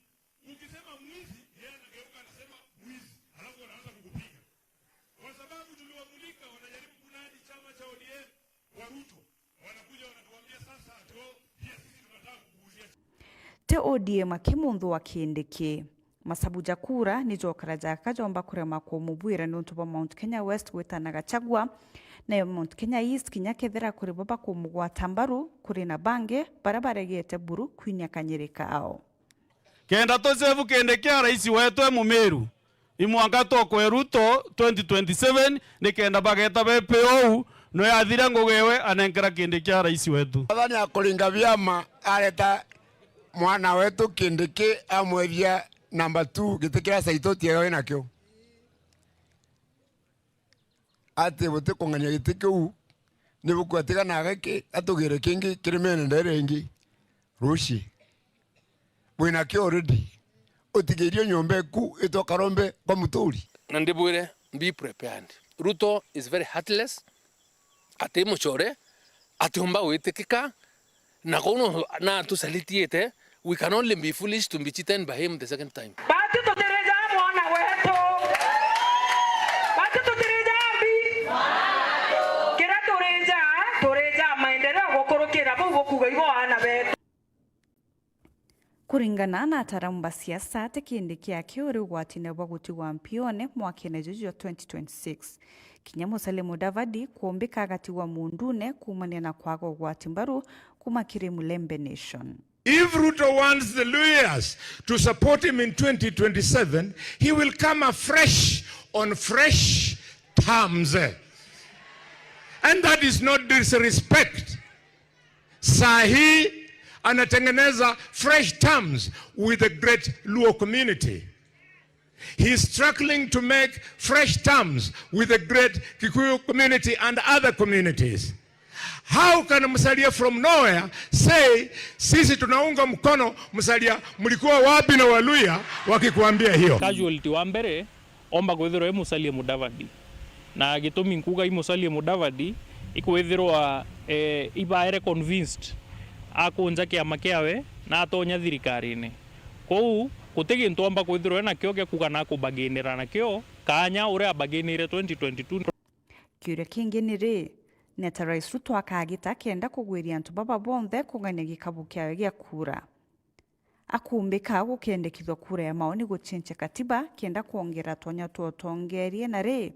Ukisema mwizi, yeye anageuka anasema mwizi, alafu anaanza kukupiga. Kwa sababu tuliwamulika, wanajaribu kunadi chama cha O D M kwa Ruto. Wanakuja wanatuambia sasa ati, "Oh, pia sisi tunataka kukuuzia." Ti O D M aki munthu wa Kindiki. Masabu ja kura ni jokara jaka jomba kurema kumubwira niuntu bwa Mount Kenya West gwitana Gachagua, nayo Mount Kenya East kinya kethira kuri bo bakumugwata mbaru, kuri na bangi baria baregete buru kwinia kanyiri kao. Kenda tusevu Kindiki a rais wetu e Mumiru, imwanka tokwe Ruto twenty twenty seven, ni kenda bageta bepi ou, no yathira ngugi ewe anenkera Kindiki a rais wetu. Mwathani akuringa biama areta mwana wetu Kindiki amwethia number two giti kiria Saitoti ega wi nakio. Ati butikung'ania giti kiu, ni bukua tigana giki, atugire kingi kirimene ndere ingi ruci. Wina kio already. Utigiirio nyomba eku itwa karombe kwa muturi. Na ndibwire, be prepared. Ruto is very heartless, ati mucore, atiumba gwitikika, Na kou no na atusalitiite, we can only be foolish to be cheated by him the second time. Bati tutirija mwana wetu. Bati tutirija mbi. Kiria turija, turija maendeleo gukurukira bau gukuga ibo aana betu. Kuringana na ataaramu ba siasa, ti kindi kiake uri ugwatine bwa gutigwa mpione mwakene juju jwa twenty twenty-six. Kinya Musalia Mudavadi kuumbika agatigwa muundune kuumania na kwaga ugwati mbaru kuuma kiri Mulembe Nation. If Ruto wants the Luhyas to support him in twenty twenty-seven, he will come afresh on fresh terms. And that is not disrespect. Saa hii anatengeneza fresh terms with the great Luo community. He is struggling to make fresh terms with the great Kikuyu community and other communities. How can Musalia from nowhere say, "Sisi tunaunga mkono Musalia"? Mlikuwa wapi na Waluhya wakikuambia hiyo? Casualty wa mbere omba kwithirwa i Musalia Mudavadi. Na gitumi nkuuga i Musalia Mudavadi, ikwithirwa, eh, ibaere convinced akunja kiama kiawe na atonya thirikarine. Kwou, guti gintu omba kwithirwa enakio gia kuuga na akubaginira nakio kaanya uria abaginire twenty twenty-two. Kiuria kingi ni ri, ni ata Rais Ruto akagita kenda kugwiria antu baba bonthe kung'ania gikabu kiawe gia kura? Akumbika gukendekithwa kura ya maoni gucenjia katiba kenda kwongera twanya twa utongeria, na ri,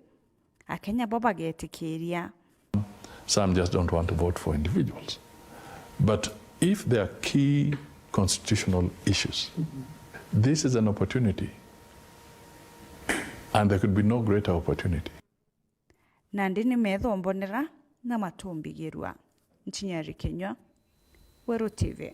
Akenya bo bagetikiria? Some just don't want to vote for individuals. But if there are key constitutional issues, this is an opportunity. And there could be no greater opportunity. Nandi ni metho mbonera na matu mbigirua. Nchinyari Kinyua, Weru T V.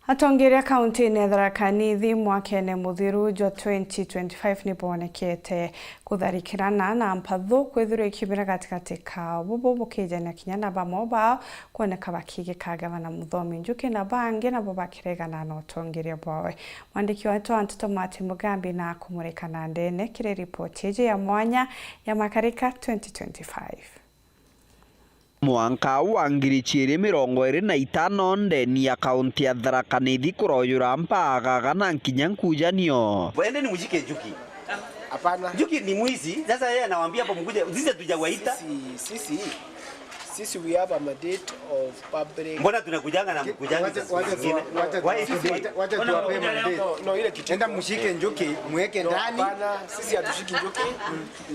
Atongeria kaunti-ini ya Tharaka Nithi mwakene muthiru jwa twenty twenty-five ni bonekete kutharikirana na mpathu kwithirwa ikiumira gatigati kao, bubu bukijania kinya na bamwe bao kwoneka bakigika gavana Muthomi Njuki na bangi nabo bakiregana na utongeria bwawe. Mwandiki wetu wa nteto Martin Mugambi na kumurika na ndene kiri ripoti iji ya mwanya ya Makarika twenty twenty-five. Mwanka wa ngiri ciiri mirongo iri na itano, ndeni ya kaunti ya Tharaka Nithi kuroyura mpagaga na nkinya nkujanio. Endeni mshike Njuki. Hapana. Njuki ni mwizi. Sasa yeye anawaambia hapo mkuje, sisi hatujawaita. Sisi, sisi, sisi we have a mandate of public. Mbona tunakujanga na mkujanga siku zingine? Wacha, wacha, wacha tuwape mandate. No, no, ile kitu. Enda mshike Njuki, mweke ndani. Hapana, sisi hatushiki Njuki.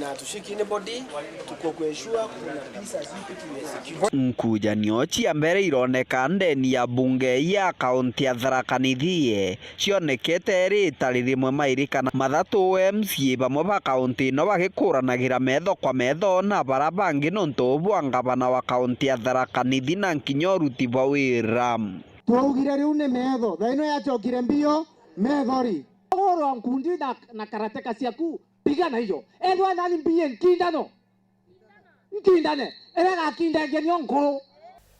Na tushiki anybody, tuko kweshua kuna peace as we put in the security. Nkujanio cia mbere ironeka ndeni ya bunge ya kaunti ya Tharaka Nithi, cionekete rita ririmwe mairi kana mathatu, M C A bamwe ba kaunti ino bagikuranagira metho kwa metho na bara bangi nontu bwa ngavana wa kaunti ya Tharaka Nithi na nkinya uruti bwa wira. Twaugire riu ni metho, thaino yacokire mbio, methori. Ugurwa nkundi na, na karateka ciaku. Pigana hiyo. Endwa nani mbie nkindano? Nkindane. Ere gakindengenio nkuru.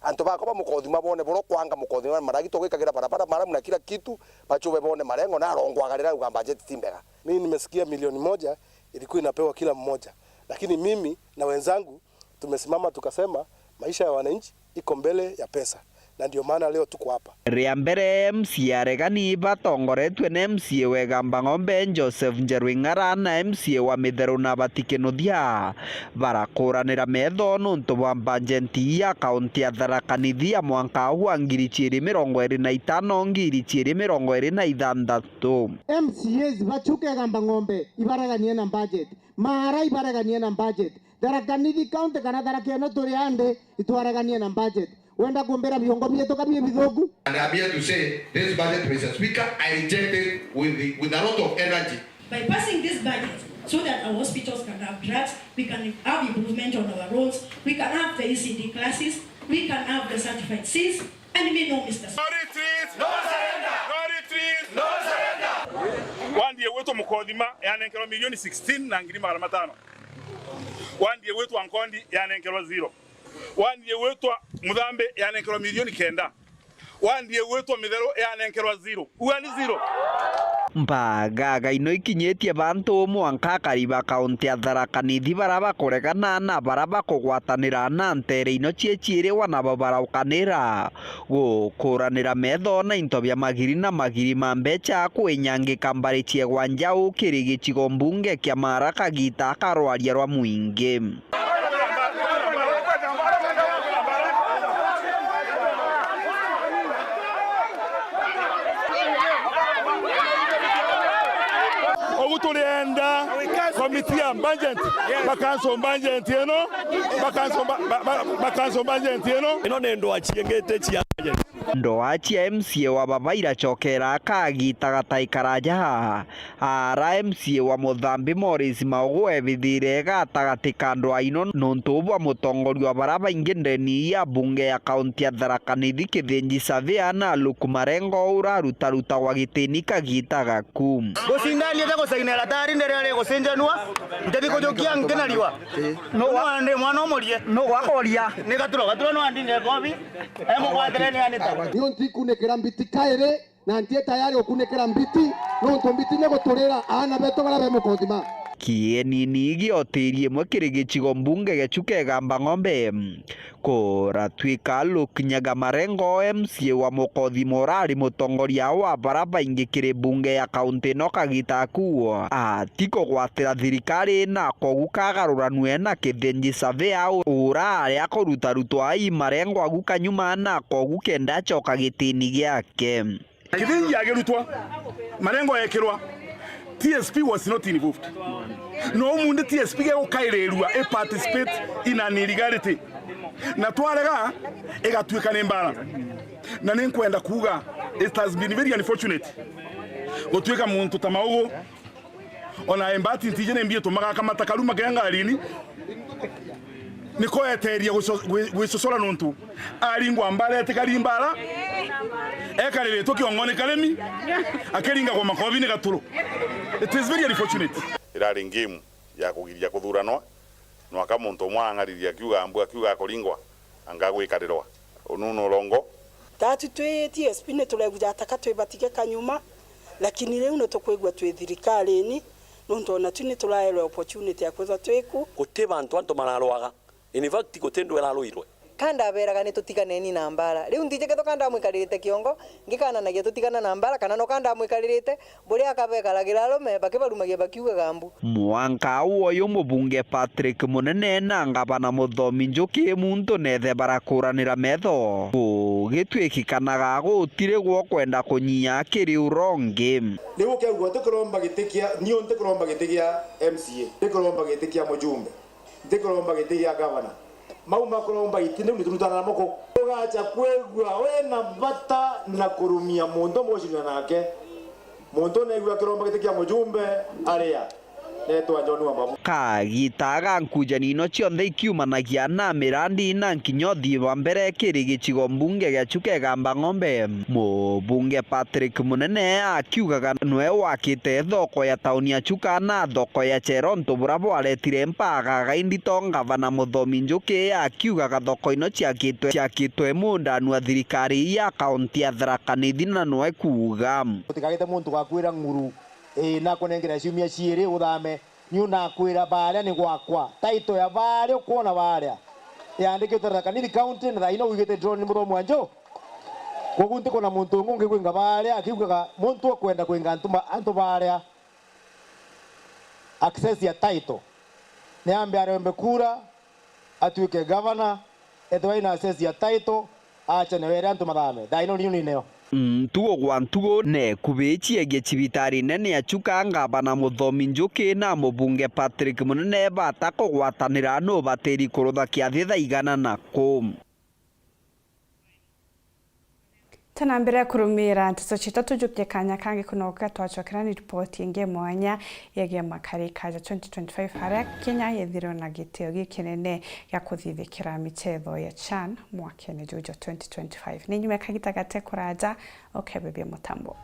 Antu bakwa ba Mukothima bone boro kwanga Mukothima maragi tugikagira barabara, maramu na kila kitu, bachube bone marengo na arongwaga rira uga budget ti mbega. Mimi nimesikia milioni moja ilikuwa inapewa kila mmoja. Lakini mimi na wenzangu tumesimama tukasema maisha ya wananchi iko mbele ya pesa. Na ndio maana leo tuko hapa. Ria mbere M C A aregani batongoretue na M C A wa Igamba Ng'ombe Joseph Njeru Ing'ara na M C A wa Mitheru na Batiki Nuthia barakuranira metho nontu bwa mbajeti ya kaunti ya Tharaka Nithi ya mwanka wa ngiri ciiri mirongo iri na itano, ngiri ciiri mirongo iri na ithanthatu. M C As bachuka Igamba Ng'ombe ibareganie na budget, Maara ibareganie na budget, Tharaka Nithi County kana Tharaka ino turi andi itwareganie na budget. Wenda kumbira biongo bietu ka bii bithuku? And I'm here to say, this budget, Mister Speaker, I reject it with the, with a lot of energy. By passing this budget, so that our hospitals can have drugs, we can have improvement on our roads, we can have the E C D classes, we can have the certified seats, and we know, Mister Speaker. No retreat! No surrender! No retreat! No surrender! Wandi igwitwa Mukothima yanenkerwa milioni sixteen na ngiri magana matano. Wandi igwitwa Nkondi yanenkerwa zero. Wandi igwitwa Muthambi yanenkerwa milioni kenda. Wandi igwitwa Mitheru yanenkerwa zero. Ua ni zero. Mpagaga ino ikinyitie bantu mwanka akari ba kaunti ya Tharaka Nithi bara bakuregana na bara bakugwatanira na ntere ino cie ciiri wana bo baraukanira gukuranira metho na into bia magiri na magiri ma mbecha kwinyangika mbari ciegwa njau kiri gicigo mbunge kia Maara kagita ka rwaria rwa mwingi. Turienda komiti ya budget, bakanso budget ino, bakanso ba-, ba-, ba-, bakanso budget ino. Ino ni ndwaa ciengete cia budget. Ndwaa cia M C A wa Baba iracokera akagita gataikaraja haha. Ara M C A wa Muthambi Morris Maugu ebithire gatagati ka ndwaa ino nontu bwa mutongoria wa bara baingi ndeni ya bunge ya kaunti ya Tharaka Nithi Kithinji Savea na Luke Marengo urarutarutagwa gitini kagita gaku. Gucindania ta gucaina iratari ndiria rigucinjanua, ntithi kujukia nkinariwa. Nwa ndi mwana umurie. Nugwakoria. Ni gaturo, gaturo nwa ndinge kobi. Emugwatire ni anita. Nio ntikunikira mbiti kairi. Na ntie tayari gukunikira mbiti, nontu mbiti ni guturira aana betu baria be mukothima. Kienini giotirie imwe kiri gicigo mbunge gia Chuka Igamba Ng'ombe. Kuratuika Luke Nyaga Marengo, M C A wa Mukothima urari mutongoria wa bara baingi kiri bunge ya kaunti ino kagita aku, ati kugwatira thirikari na kogu kagaruranue na Kithinji Savea urari akurutarutwa i Marengo agu kanyuma na kogu kenda acoka gitini giake. Kithinji agirutwa, Marengo ekirwa, T S P was not involved. No umunthi T S P gegukairirua i participate in an illegality. Na twarega, igatuika ni mbara. Na ni nkwenda kuuga, it has been very unfortunate gutuika muntu ta Maugu, ona embati ntiji ni mbi itumaga akamata karuma kea ngarini. Niko eteria gwico-, gwi-, gwicocora nontu aringwa mbara etikari mbara, ekariritwe kiongoni karimi, akiringagwa makobi ni gaturu. It is very unfortunate. Irari game ya kugiria kuthuranwa, nwaka muntu umwe ang'ariria akiuga ambu akiuga akuringwa, anga gwikarirwa. Unu ni urongo. Tatu twi T S P ni tureguja taka twibatige kanyuma, lakini riu ni tukwigua twi thirikarini, nontu ona tu ni turaerwe opportunity ya kwithwa twiku. Guti bantu antu mararwaga. In fact, guti ndu iraruirwe. Ka ndaberaga ni tutiganeni na mbara. Riu ntiji ketho ka ndamwikaririte kiongo, ngikananagia tutigana na mbara, kana no ka ndamwikaririte, buria akabekaragira arume, bakibarumagia bakiugaga mbu. Mwanka uu uyu mubunge Patrick Munene na ngavana Muthomi Njuki muntu nethe barakuranira metho. Gugituikikanaga gutiri gwo kwenda kunyia kiri urongi. Riu ukeigua tukiromba giti kia, niu ntikiromba giti kia M C A, ndikiromba giti kia mujumbe, ntikiromba giti gia gavana. Mau makuromba iti, niu niturutana namo ku. Ugacha kwigua wina bata na kurumia muntu umwe ucindana nake. Muntu uneigua akiromba giti kia mujumbe, aria. Neetwa John Wambabu. Kagita ga nkujanio ino cionthe ikiumanagia na mirandi na nkinya uthii wa mbere kiri gicigo mbunge gia Chuka Igamba Ng'ombe. Mubunge Patrick Munene akiugaga nwe wakite thoko ya tauni ya Chuka na thoko ya Cheronto bura bwaretire mpagaga indito, ngavana Muthomi Njuki akiugaga thoko ino ciakitwe, ciakitwe mundanu wa thirikari ya kaunti ya Tharaka Nithi na nwe kuuga. Gutikagite muntu gakwira ng'uru, ii, nakunengera ciumia ciiri uthame. Niu nakwira baria ni gwakwa. Title ya baria ukwona baria yandikitwe Tharaka Nithi County, na thaino wigite drone ni Muthomi wa Njo. Koguo ntikona muntu ungi ungigwinga baria akiugaga muntu ukwenda kwinga antu ma-, antu baria. Access ya title. Ni ambe arombe kura, atuike gavana, ethirwa ina access ya title, ache nayo ere antu mathame. Thaa ino niu nineo. Ntugo gwa ntugo, nekubi ciegie cibitari nene ya Chuka, ngavana Muthomi Njuki na mubunge Patrick Munene bata kugwatanira nu batiri kurutha kiathi thaa igana na ku. Tena mbere ya kurumira nteto citatu, njukie kanya kangi kunoka twacokera ni ripoti ingi mwanya yegie makari kaja twenty twenty-five, haria Kenya yethirwe na gitio gikinene gia kuthithikira michetho ya CHAN mwakene juju twenty twenty-five. Ni nyuma ya kagita gate kuraja, ukebebia mutambo.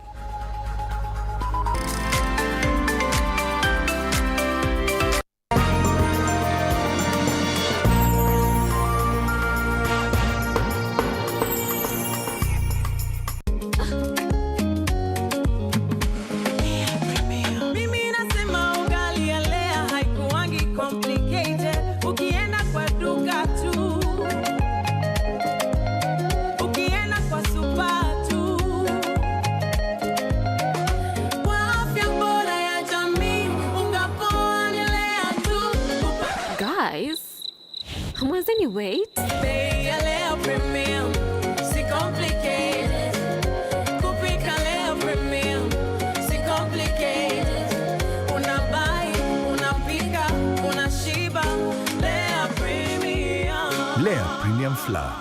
Mimi nasema ugali ya Lea haikuwangi complicated. Ukienda kwa duka tu, ukienda kwa super tu, kwa afya bora ya jamii, unga poa ni Lea tu. Guys, hamwezeni wait. Bei ya Lea Premium, si complicated. Kupika Lea Premium, si complicated. Una La,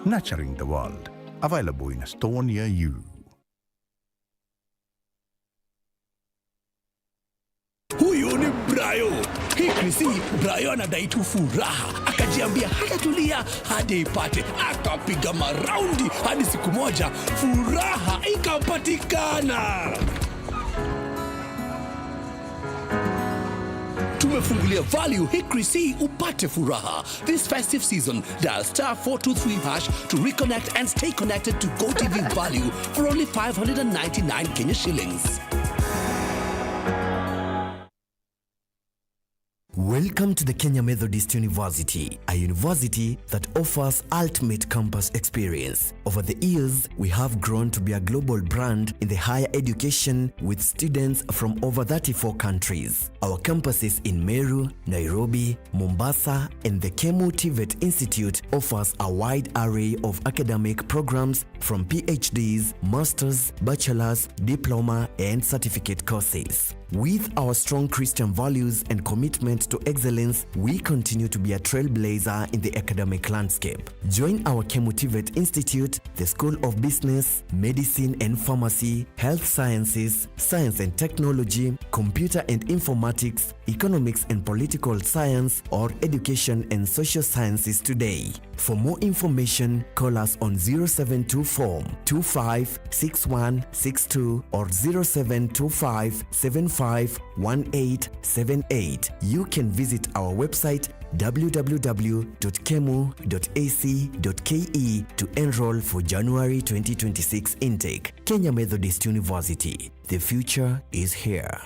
nurturing the world. Available in a store near you. Huyu ni Brayo. Hii Chrissy, Brayo anadai tu furaha. Akajiambia hatatulia hadi ipate. Akapiga maraundi hadi siku moja furaha ikapatikana. Tumefungulia value hii Chrissy upate furaha. This festive season, dial star four two three hash to reconnect and stay connected to GoTV value for only five hundred and ninety-nine Kenya shillings. Welcome to the Kenya Methodist University, a university that offers ultimate campus experience. Over the years, we have grown to be a global brand in the higher education, with students from over thirty-four countries. Our campuses in Meru, Nairobi, Mombasa, and the KEMU TVET Institute offers a wide array of academic programs, from PhDs, masters, bachelors, diploma, and certificate courses. With our strong Christian values and commitment to excellence, we continue to be a trailblazer in the academic landscape. Join our KEMU TVET Institute, the School of Business, Medicine and Pharmacy, Health Sciences, Science and Technology, Computer and Informatics, Economics and Political Science, or Education and Social Sciences today. For more information, call us on zero seven two four two five six one six two or zero seven two five seven five one eight seven eight. You can visit our website, w w w dot kemu dot a c dot k e, to enroll for January twenty twenty-six intake. Kenya Methodist University. The future is here.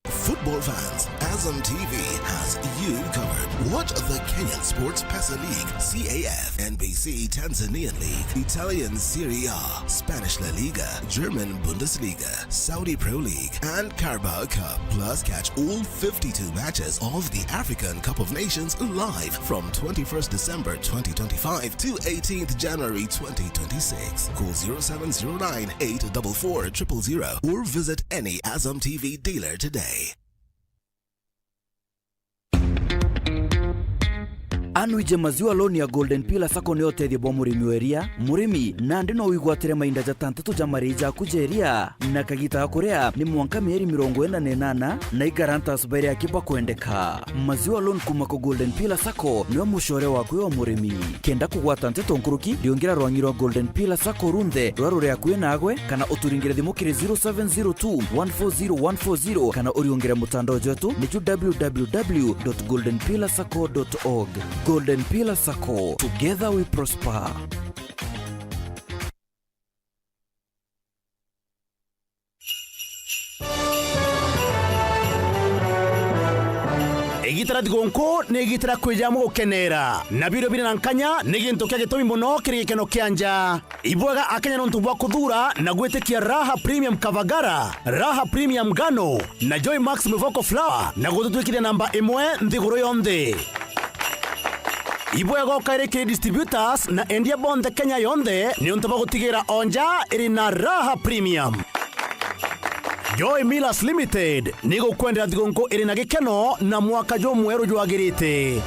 Football fans, Azam T V has you covered. Watch the Kenyan Sports Pesa League, C A F, N B C Tanzanian League, Italian Serie A, Spanish La Liga, German Bundesliga, Saudi Pro League, and Carabao Cup. Plus, catch all fifty-two matches of the African Cup of Nations live from twenty-first December twenty twenty-five to eighteenth January twenty twenty-six. Call zero seven zero nine, eight double four, triple zero or visit any Azam T V dealer today. Anwije maziwa loan ya Golden Pillar Sacco ni utethio bwa murimi wa iria. Murimi, nandi no wigwatire mainda jatanthatu ja marii jaku ja iria, na kagita ga kuria ni mwanka mieri mirongo ina na inana, na igarantas bairi aki bakwendeka. Maziwa loan kuma ku Golden Pillar Sacco niwe mucore waku wa murimi. Kenda kugwata nteto nkuruki, riungira rwang'i rwa Golden Pillar Sacco runthe ruria ruri akui naagwe, kana uturingire thimu kiri zero seven zero two one four zero one four zero, kana uriungire mutandao jwetu niju w w w dot golden pillar sacco dot org. Golden Pillar Sacco, together we prosper. Igita ria thigunku ni igita ria kwijaa mugukenera, na birio biri na nkanya ni gintu kia gitumi mono kiri gikeno kia nja. Ibwega Akenya nontu bwa kuthuura na gwitikia Raha Premium Kavagara, Raha Premium Ngano, na Joy Max Mivoko Flour na gututwikithia namba imwe nthiguru yonthe. Ibwega ukairi kiri distributors na endia bonthe Kenya yonthe niuntu bwa gutigira o nja iri na Raha Premium. Joy Millers Limited ni gukwendera thigunku iri na gikeno na mwaka jumweru jwagirite.